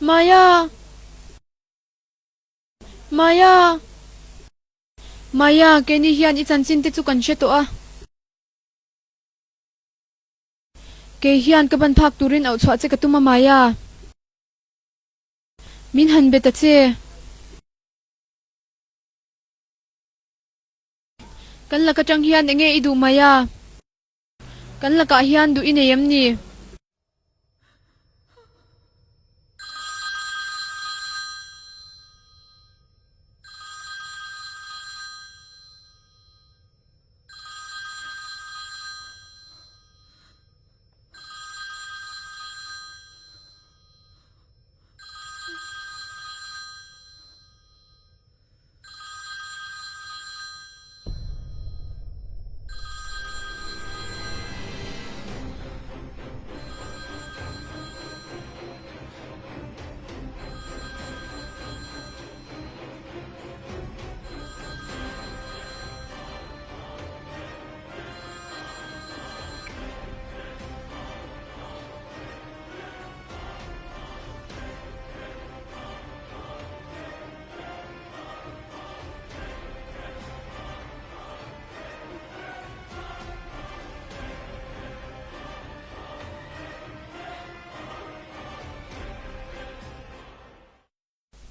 Maya! Maya! Maya, keini hian i chanchin te chu kan hre tawh a. Kei hian ka ban phak turin auh chhuah che ka tum a Maya. Min han be ta che. Kan lak atang hian enge i duh Maya? Kan lakah hian duh i nei em ni?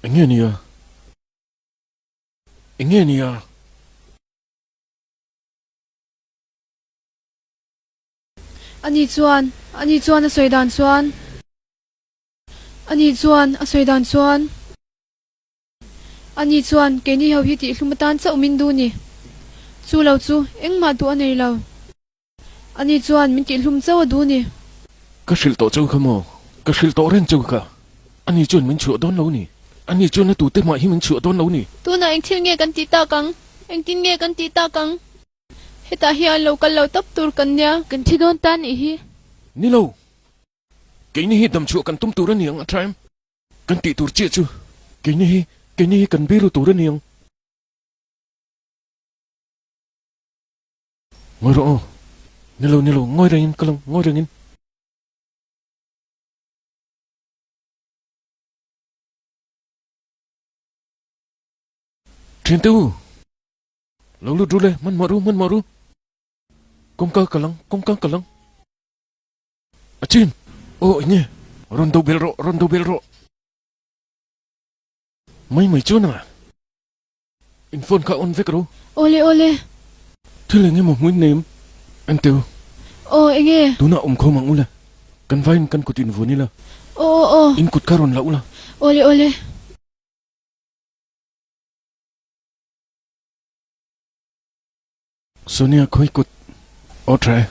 Enge nia? Enge nia? Ani chuan, ani chuan a sawi dan chuan. Ani chuan a sawi dan chuan. Ani chuan keini ho hi tihhlum atan chauh min duh ni. Chu lo chu engmah duh a nei lo. Ani chuan min tihhlum chauh a duh ni. Ka hrilh tawh chauh kha maw? Ka hrilh tawh reng chauh kha. Ani chuan min chhuah dawn lo ni. Ani chuan a tute mah hi min chhuah dawn lo ni. Tunah eng thil nge kan tih tak ang? Engtin nge kan tih tak ang? Hetah hian lo kal lo tawp tur kan nia. Kan thi dawn ta nih hi. Ni lo. Keini hi damchhuah kan tum tur a ni ang a tha em? Kan tih tur chiah chu keini hi keini hi kan biru tur a ni ang. Ngawi rawh aw. Ni lo ni lo ngawi rengin ka lang ngawi rengin. Thiante u! Lo lut ru le, hmanhmawh ru, hmanhmawh ru. Kawngka ka lang, kawngka ka lang. A chin! Aw eng nge? Rawn do belh rawh, rawn do belh rawh. Mai mai chuan a. In phone kha on vek ro. Awle awle. Thil eng emaw hmuin nei em? Enteu. Aw enge? Tunah awm khawm ang ule. Kan vaiin kan kut in vuan ila. Aw aw aw. In kut kha rawn la ula. Awle awle. Sonia khawi kut aw tha e.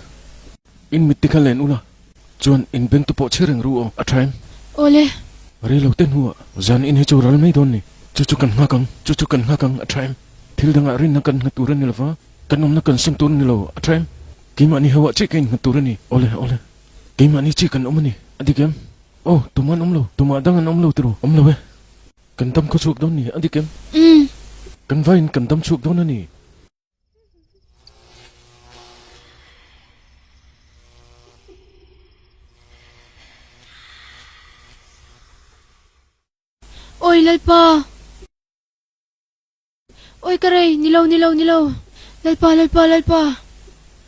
In mit te kha len ula chuan in beng te pawh chhe reng ru aw a tha em? Awle. Rei lo te hnuah zan in hi chu ral mai dawn ni. Chu chu kan nghak ang, chu chu kan nghak ang a tha em? Thil dangah rinna kan nghat tur a ni lova, kan awmna kan sum tur a ni lo a tha em? Keimahni ho ah chiah ka innghat tur a ni. Awle, awle. Keimahni chiah kan awm a ni. A dik em? Aw, tumah an awm lo, tumah dang an awm lo tiraw? Awm lo e. Kan dam khaw chhuak dawn ni, a dik em? Umm. Kan vaiin kan dam chhuak dawn a ni. Awi Lalpa! Awi ka rei, ni lo, ni lo, ni lo. Lalpa, Lalpa, Lalpa!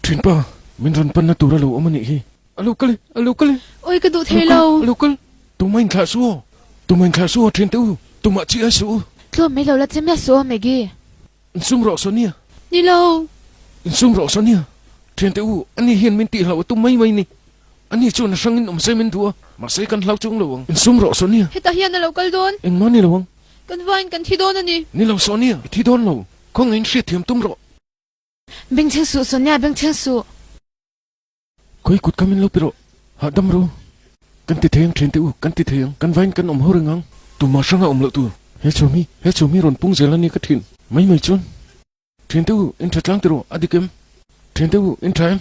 Thinpa, min rawn panna tur a lo awm a nih hi. A lo kal e, a lo kal e. Awi ka duh thei lo. A lo kal, tumah inthlah suh aw. Tumah inthlah suh aw thiante u, tumah chi ai suh u. Tlawm mai lo la che miah suh aw Maggie. Insum rawh Sonia. Ni lo. Insum rawh Sonia. Thiante u, ani hian min tihhlauh a tum mai mai ni. Ani chuan a hrangin awm se min duh a, mahse kan hlau chung lo ang. Insum rawh Sonia. Hetah hian a lo kal dawn. Engmah ni lo ang. Kan vain kan thi dawn a ni. Ni lo Sonia, i thi dawn lo. Khawngaih in hriatthiam tum rawh. Bengchheng suh Sonia, bengchheng suh. Khawi kut kha min lo pi rawh. Hahdam ru. Kan ti thei ang thiante u, kan ti thei ang. Kan vain kan awm ho reng ang. Tumah hranga awm loh tur. He chhum hi, he chhum hi rawn pung zel a ni ka thin. Mai mai chuan. Thiante u, in tha tlang ti rawh, a dik em? Thiante u, in tha em?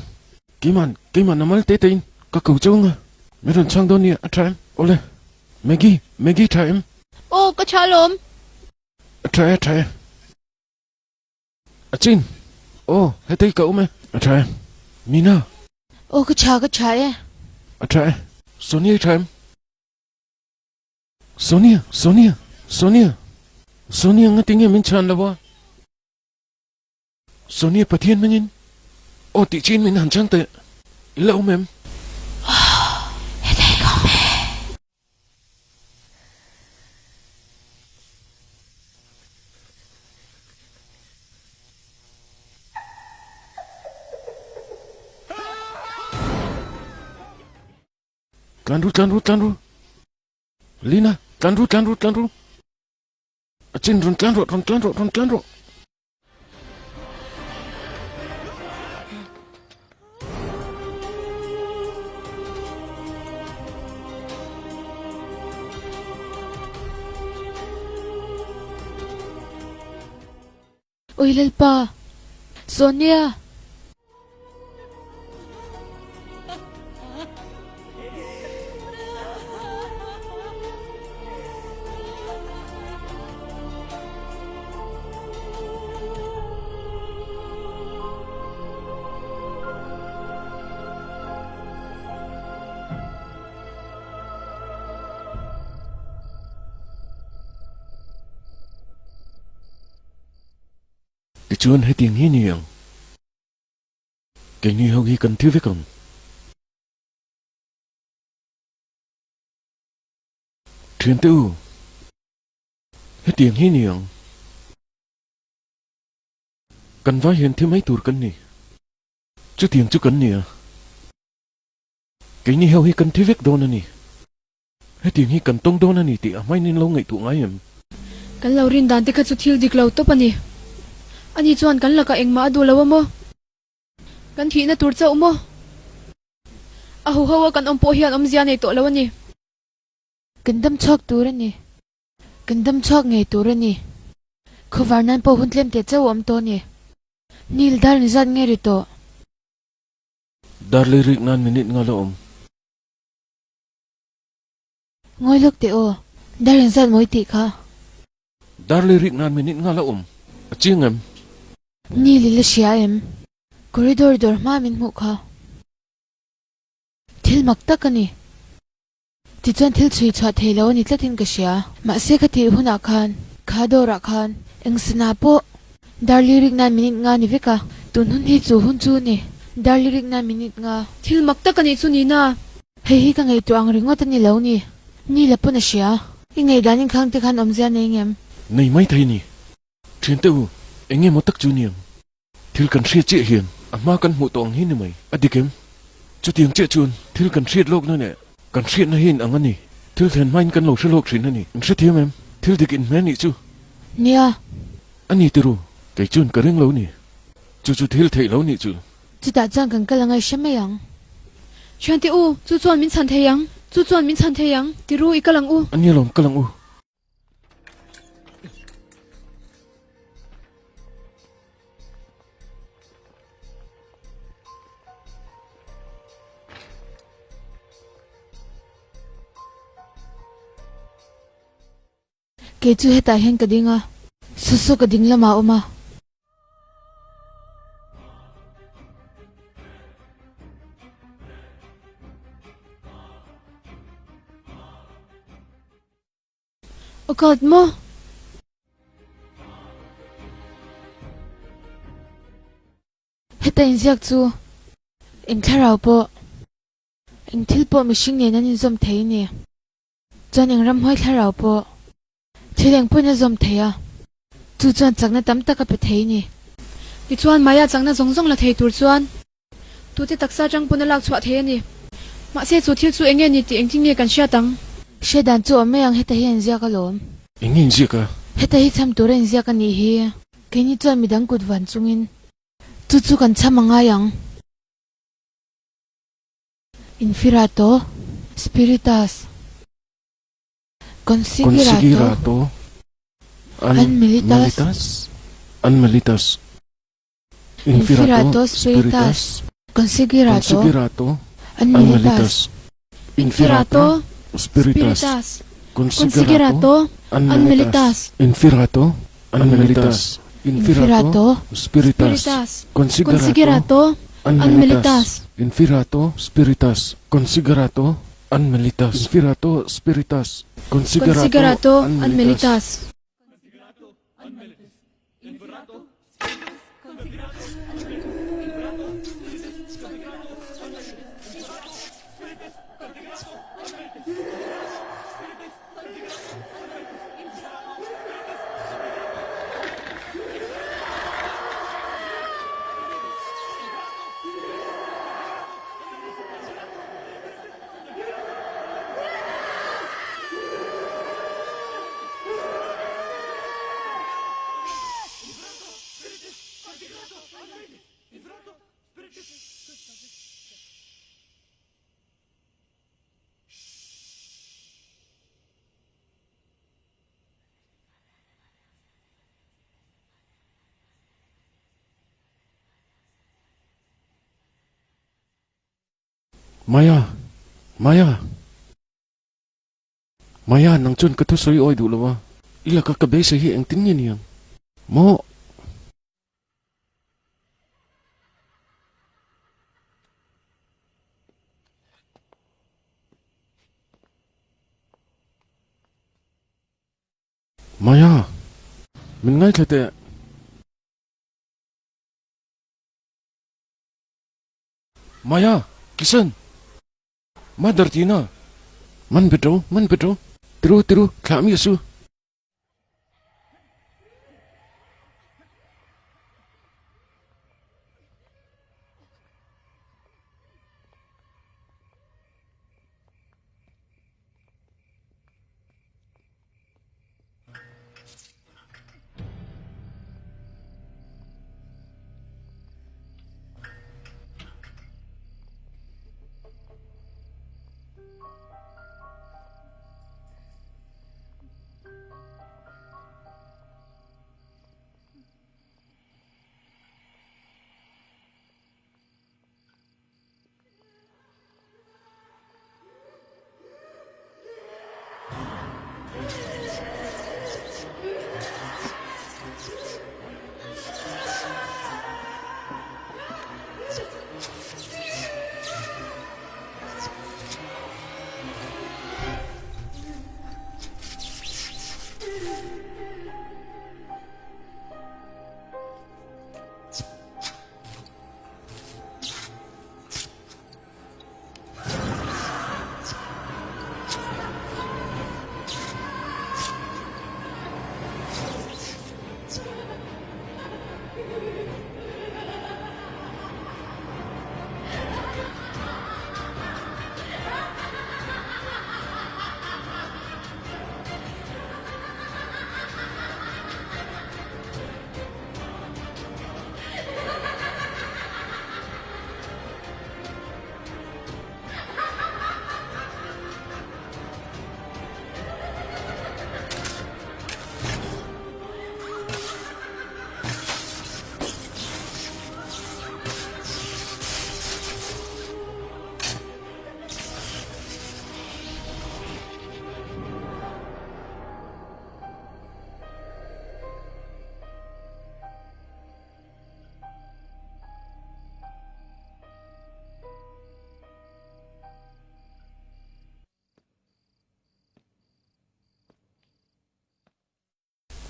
Keiman, keiman a mal te te in ka ko cheu anga. Min rawn chhang dawn nia, a tha em? Awle. Maggie, Maggie tha em? Aw, ka tha alawm. A tha e, a tha e. A chin! Aw, hetei ka awm e. A tha e. Mina! Aw, ka tha, ka tha e. A tha e. Sonia i tha em? Sonia, Sonia, Sonia, Sonia nga tinge min chhan lo a? Sonia Pathian hmingin aw tih chin min han chhang teh. I la awm em? Aw, hetei ka awm e. Tlan ru, tlan ru, tlan ru. Lina, tlan ru, tlan ru, tlan ru. A chin rawn tlan rawh, rawn tlan rawh, rawn tlan rawh. Ui Lalpa! Sonia! Tichuan hetiang hi ni ang. Keini ho hi kan thi vek ang. Thiante u, hetiang hi ni ang. Kan vai hian thi mai tur kan ni. Chutiang chu kan ni a. Keini ho hi kan thi vek dawn a ni. Hetiang hi kan tawng dawn a ni tih a hmain in lo ngaihtuah ngai em? Kan lo rin dan te kha chu thil dik lo tawp a ni. Ani chuan kan lakah engmah a duh lo a maw? Kan thihna tur chauh maw? A huho a kan awm pawh hian awmzia nei tawh lo a ni. Kan dam chhuak tur a ni. Kan dam chhuak ngei tur a ni. Khawvar nan pawh hun tlem teh chauh a awm tawh a ni. Nil dar ni zat nge ri tawh? Dar lei rik nan minute nga la awm. Ngawi lawk teh aw, dar in zat mawi tih kha. Dar lei rik nan minute nga la awm. A chiang em? Nil i la hria em? Corridor dawr hma min hmuh kha. Thil mak tak a ni. Tichuan thil chhui chhuah thei lo a ni tlatin ka hria. Mahse ka tih hunah khan, kha dawrah khan eng sana pawh dar lirik nan minute nga ni vek a, tun hun hi chu hun chu ni, dar lirik nan minute nga. Thil mak tak a nih chu nina. Hei hi ka ngaihtuah ang ringawt a ni lo ni. Ni la pawn a hria. I ngaihdan in khang te khan awmzia nei ngem? Nei mai thei ni. Thiante u, eng nge maw tak chu niang? Thil kan hriat chiah hian a hma kan hmuh tawh ang hi ni mai. A dik em? Chutiang chiah chuan thil kan hriat lawkna leh kan hriatna hi in ang a ni. Thil thlen hmain kan lo hre lawk thin a ni. In hrethiam em? Thil dik in hmel nih chu. Nia. A ni tiru, kei chuan ka ring lo ni. Chu chu thil theih lo nih chu. Chutah chuan kan kal angai hre mai ang. Thiante u, chu chuan min chhan thei ang. Chu chuan min chhan thei ang. Tiru, i kal ang u. A nia lawm, kal ang u. Kei chu hetah hian ka ding a, Susu ka ding lamah a awm a. Oh God maw? Heta inziak chu eng thlarau pawh, eng thil pawh mihring nen an inzawm thei a ni. Chuan eng ramhuai thlarau pawh thil eng pawhin a zawm thei a, chu chuan chakna tam tak a pe thei a ni. Tichuan Maya chakna zawng zawng la thei tur chuan Tute taksa atang pawn a lak chhuah thei a ni. Mahse chu thil chu enge ni tih engtin nge kan hriat ang? Hriat dan chu awm mai ang heta hi an ziak alawm. Enge in ziak a? Heta hi cham tura in ziak a nih hi. Keini chuan midang kut van chungin chu chu kan cham a ngai ang. Infirato Spiritus Consigirato An Militas An Militas. Infirato spiritas. Consigirato an militas. Infirato spiritas. Consigirato an militas. Infirato an militas. Infirato spiritas. Consigirato an militas. Infirato spiritas. Consigirato an militas. Infirato spiritas. Consigirato an militas. Maya! Maya! Maya, nang chuan ka thusawi awi duh lo a, i laka ka beisei hi engtin nge niang? Maw? Maya! Min ngaithla teh. Maya! Kishan! Mother Tina! Man bet ro, man bet ro. Tiru, tiru, thlah mi a su.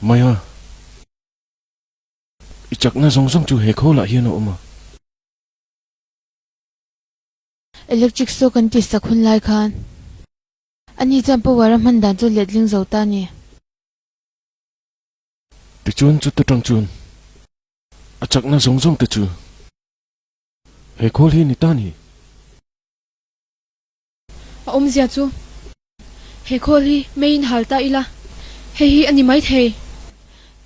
Maya, i chakna zawng zawng chu he khawlah hian a awm a. Electric saw kan tih sak hun lai khan ani chuan power a hman dan chu letling zo ta a ni. Tichuan chuta tang chuan a chakna zawng zawng te chu he khawl hi ni ta a ni. A awmzia chu he khawl hi meiin hal ta ila, hei hi a ni maithei.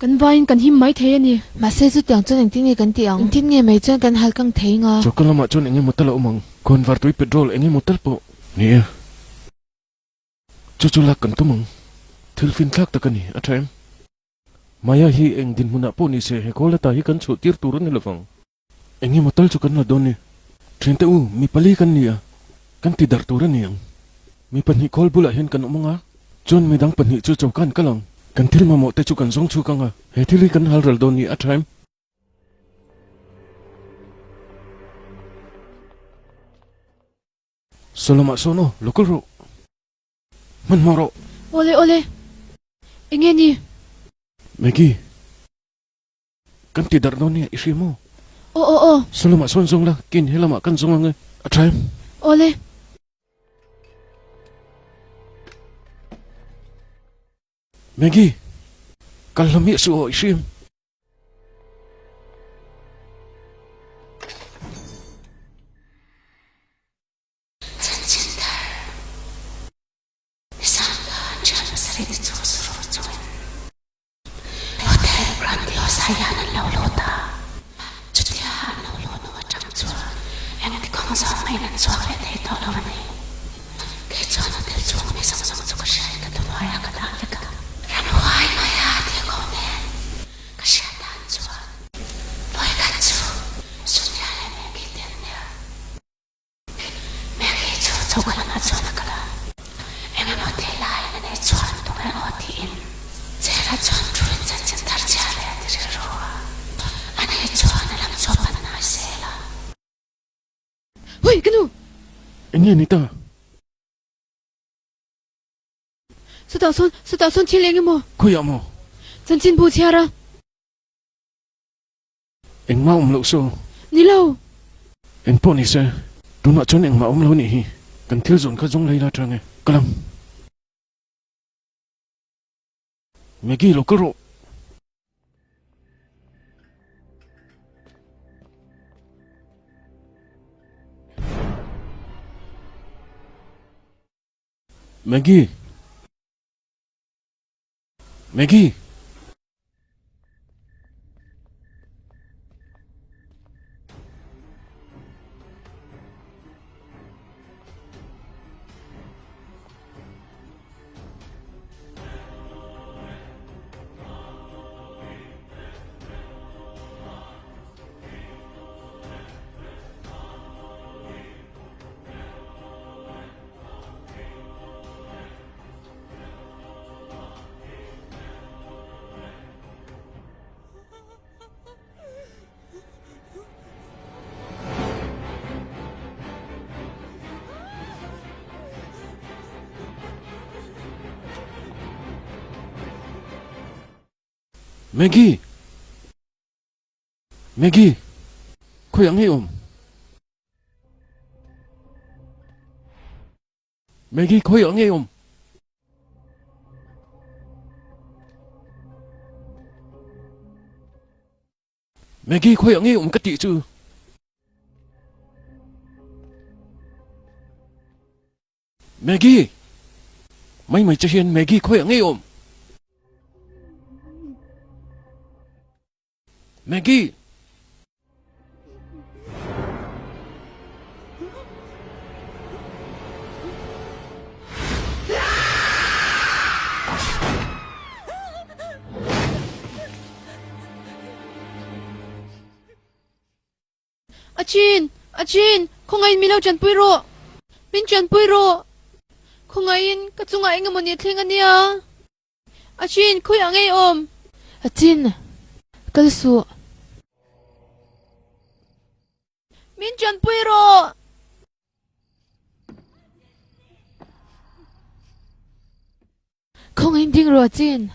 Kan vaiin kan him maithei a ni. Mahse chutiang chuan engtin nge kan tih ang? Engtin nge mei chuan kan hal kang thei nga? Choka lamah chuan eng emaw tal a awm ang. Khawnvar tui petrol eng emaw tal pawh ni e. Chu chu lak kan tum ang. Thil finthlak tak a ni, a tha em? Maya hi eng dinhmunah pawh ni se he khawl ata hi kan chhuah tir tur a ni lovang. Eng emaw tal chu kan la dawn ni. Thiante u, mi pali kan ni a, kan ti darh tur a ni ang. Mi pahnih khawl bulah hian kan awm ang a, chuan mi dang pahnih chu choka an kal ang. Kan thil mamawh te chu kan zawng chhuk ang a, he thil hi kan hal ral dawn ni, a tha em? Saw lamah sawn aw, lo kal rawh. Hmanhmawh rawh. Awle awle, enge ni? Maggie. Kan ti darh dawn nia, i hria maw? Aw aw aw. Saw lamah sawn zawng la, kin he lamah kan zawng ang e, a tha em? Awle. Maggie, kal hla miah suh aw, i hria em? Chanchin thar. Nizan khan thian pasarih te chu suru chungin Hotel Grandiosa hian an lo lut a, chutia an lo luh hnu atang chuan engti kawng zawng mahin an chhuak leh thei tawh lo a ni. Kei chuan hotel chhung mi zawng zawng chu ka hriain ka thuhnuaiah ka dah vek a, ramhuai maia tih ko nen ka hriat dan chuan vawikhat chu Sonia leh Maggie te an nia. Maggie chu choka lamah chuan a kal a, eng emaw thil laiin a nei chuan tunge aw tiin chair-ah chuan thuin chanchin thar chhiar leh a ti rilru a, a nei chuan a lam chu a pan hnai zel a. Hui ka nu! Eng nge ni ta? Chutah sawn, chutah sawn thil eng emaw? Khawiah maw? Chanchin bu chhiar a. Engmah awm loh saw. Ni lo. Eng pawh ni se, tunah chuan engmah awm lo nih hi. Kan thil zawn kha zawng lei la tang e. Ka lang. Maggie lo kal rawh. Maggie. Maggie! Maggie! Maggie! Khawiah ngei awm? Maggie khawiah ngei awm? Maggie khawiah ngei awm ka tih chu? Maggie! Mai mai che hian Maggie khawiah ngei awm? Maggie! A chin! A chin! Khawngaihin min lo tanpui rawh! Min tanpui rawh! Khawngaihin ka chungah eng emaw ni thleng a nia. A chin, khawiah ngei awm? A chin, kal suh. Min tanpui rawh! Khawngaihin ding rawh a chin.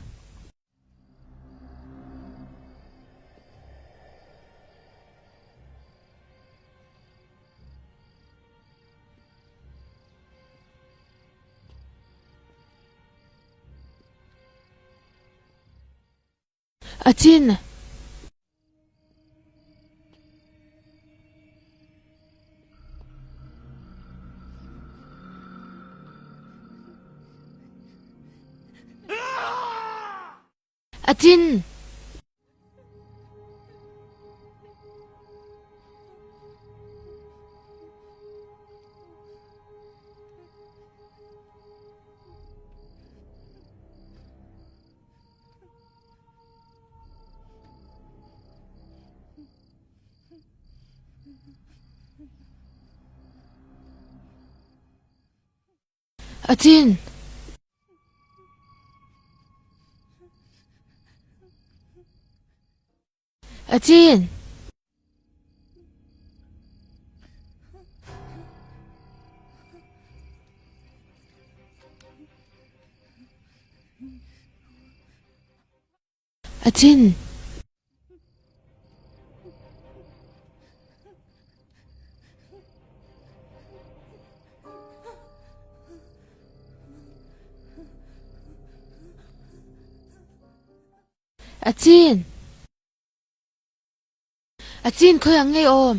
Achin! Achin! Achin! Achin! Achin! Achin! Achin khawi ang ngei awm?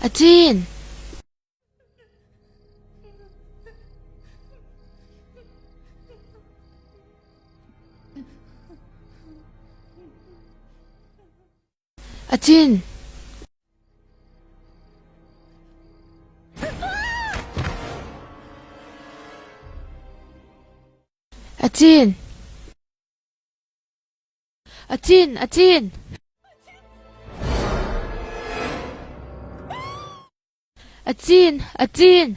Achin! Achin! Achin! Achin! Achin! Achin! Achin!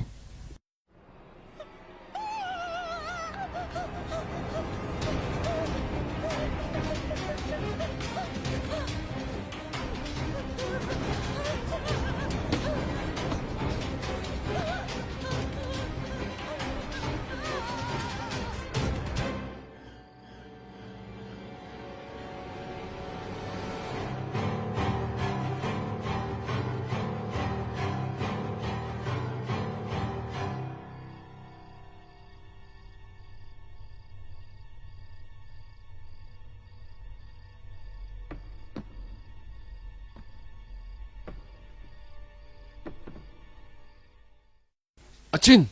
Achin!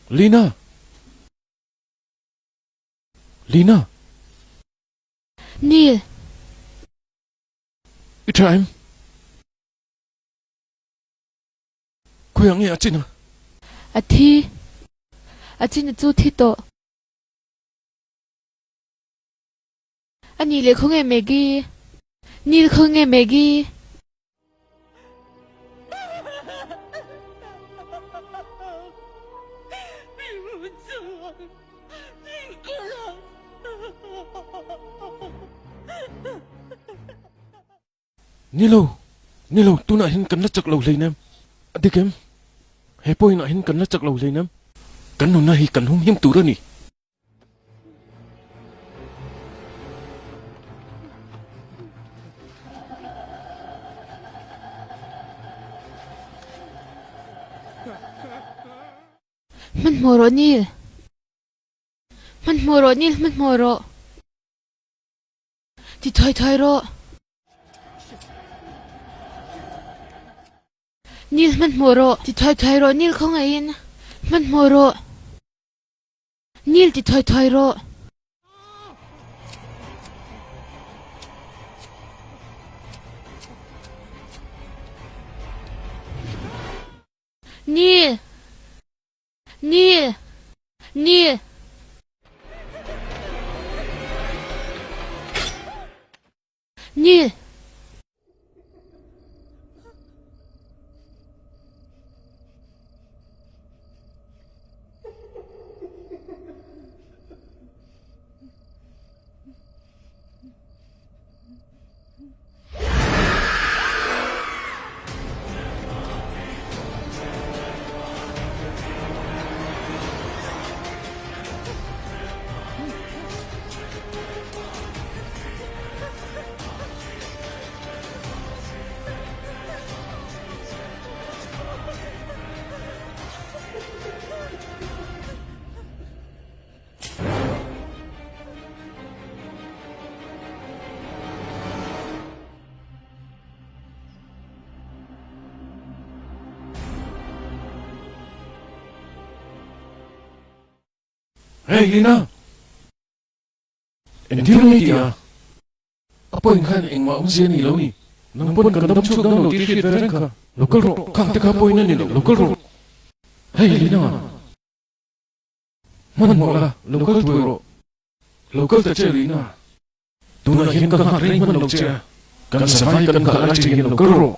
Lina! Lina! Neil! I tha em? Khawiah nge a chin a? A thi. A chin a chu thi tawh. A nih leh khawnge Maggie? Neil khawnge Maggie? Ni lo, ni lo, tunah hian kan la chak lo hleinem. A dik em? He point ah hian kan la chak lo hleinem. Kan nunna hi kan humhim tur a ni. Hmanhmawh rawh Neil. Hmanhmawh rawh Neil, hmanhmawh rawh. Ti thuai thuai rawh. Neil hmanhmawh rawh. Ti thuai thuai rawh Neil khawngaihin. Hmanhmawh rawh. Neil ti thuai thuai rawh. Neil! Neil! Neil! Neil! Hey Lina! Eng thil nge i tih a? A point khan engmah awmzia a ni lo ni. Nang pawn kan dam chhuak dawn lo tih hriat ve reng kha. Lo kal rawh, khang te kha point a ni lo, lo kal rawh. Hey Lina! Hmanhmawh la, lo kal thuai rawh. Lo kal ta che Lina. Tunah hian ka nghak reng hman lo che a, kan zavai kan nghah lai che hian lo kal rawh.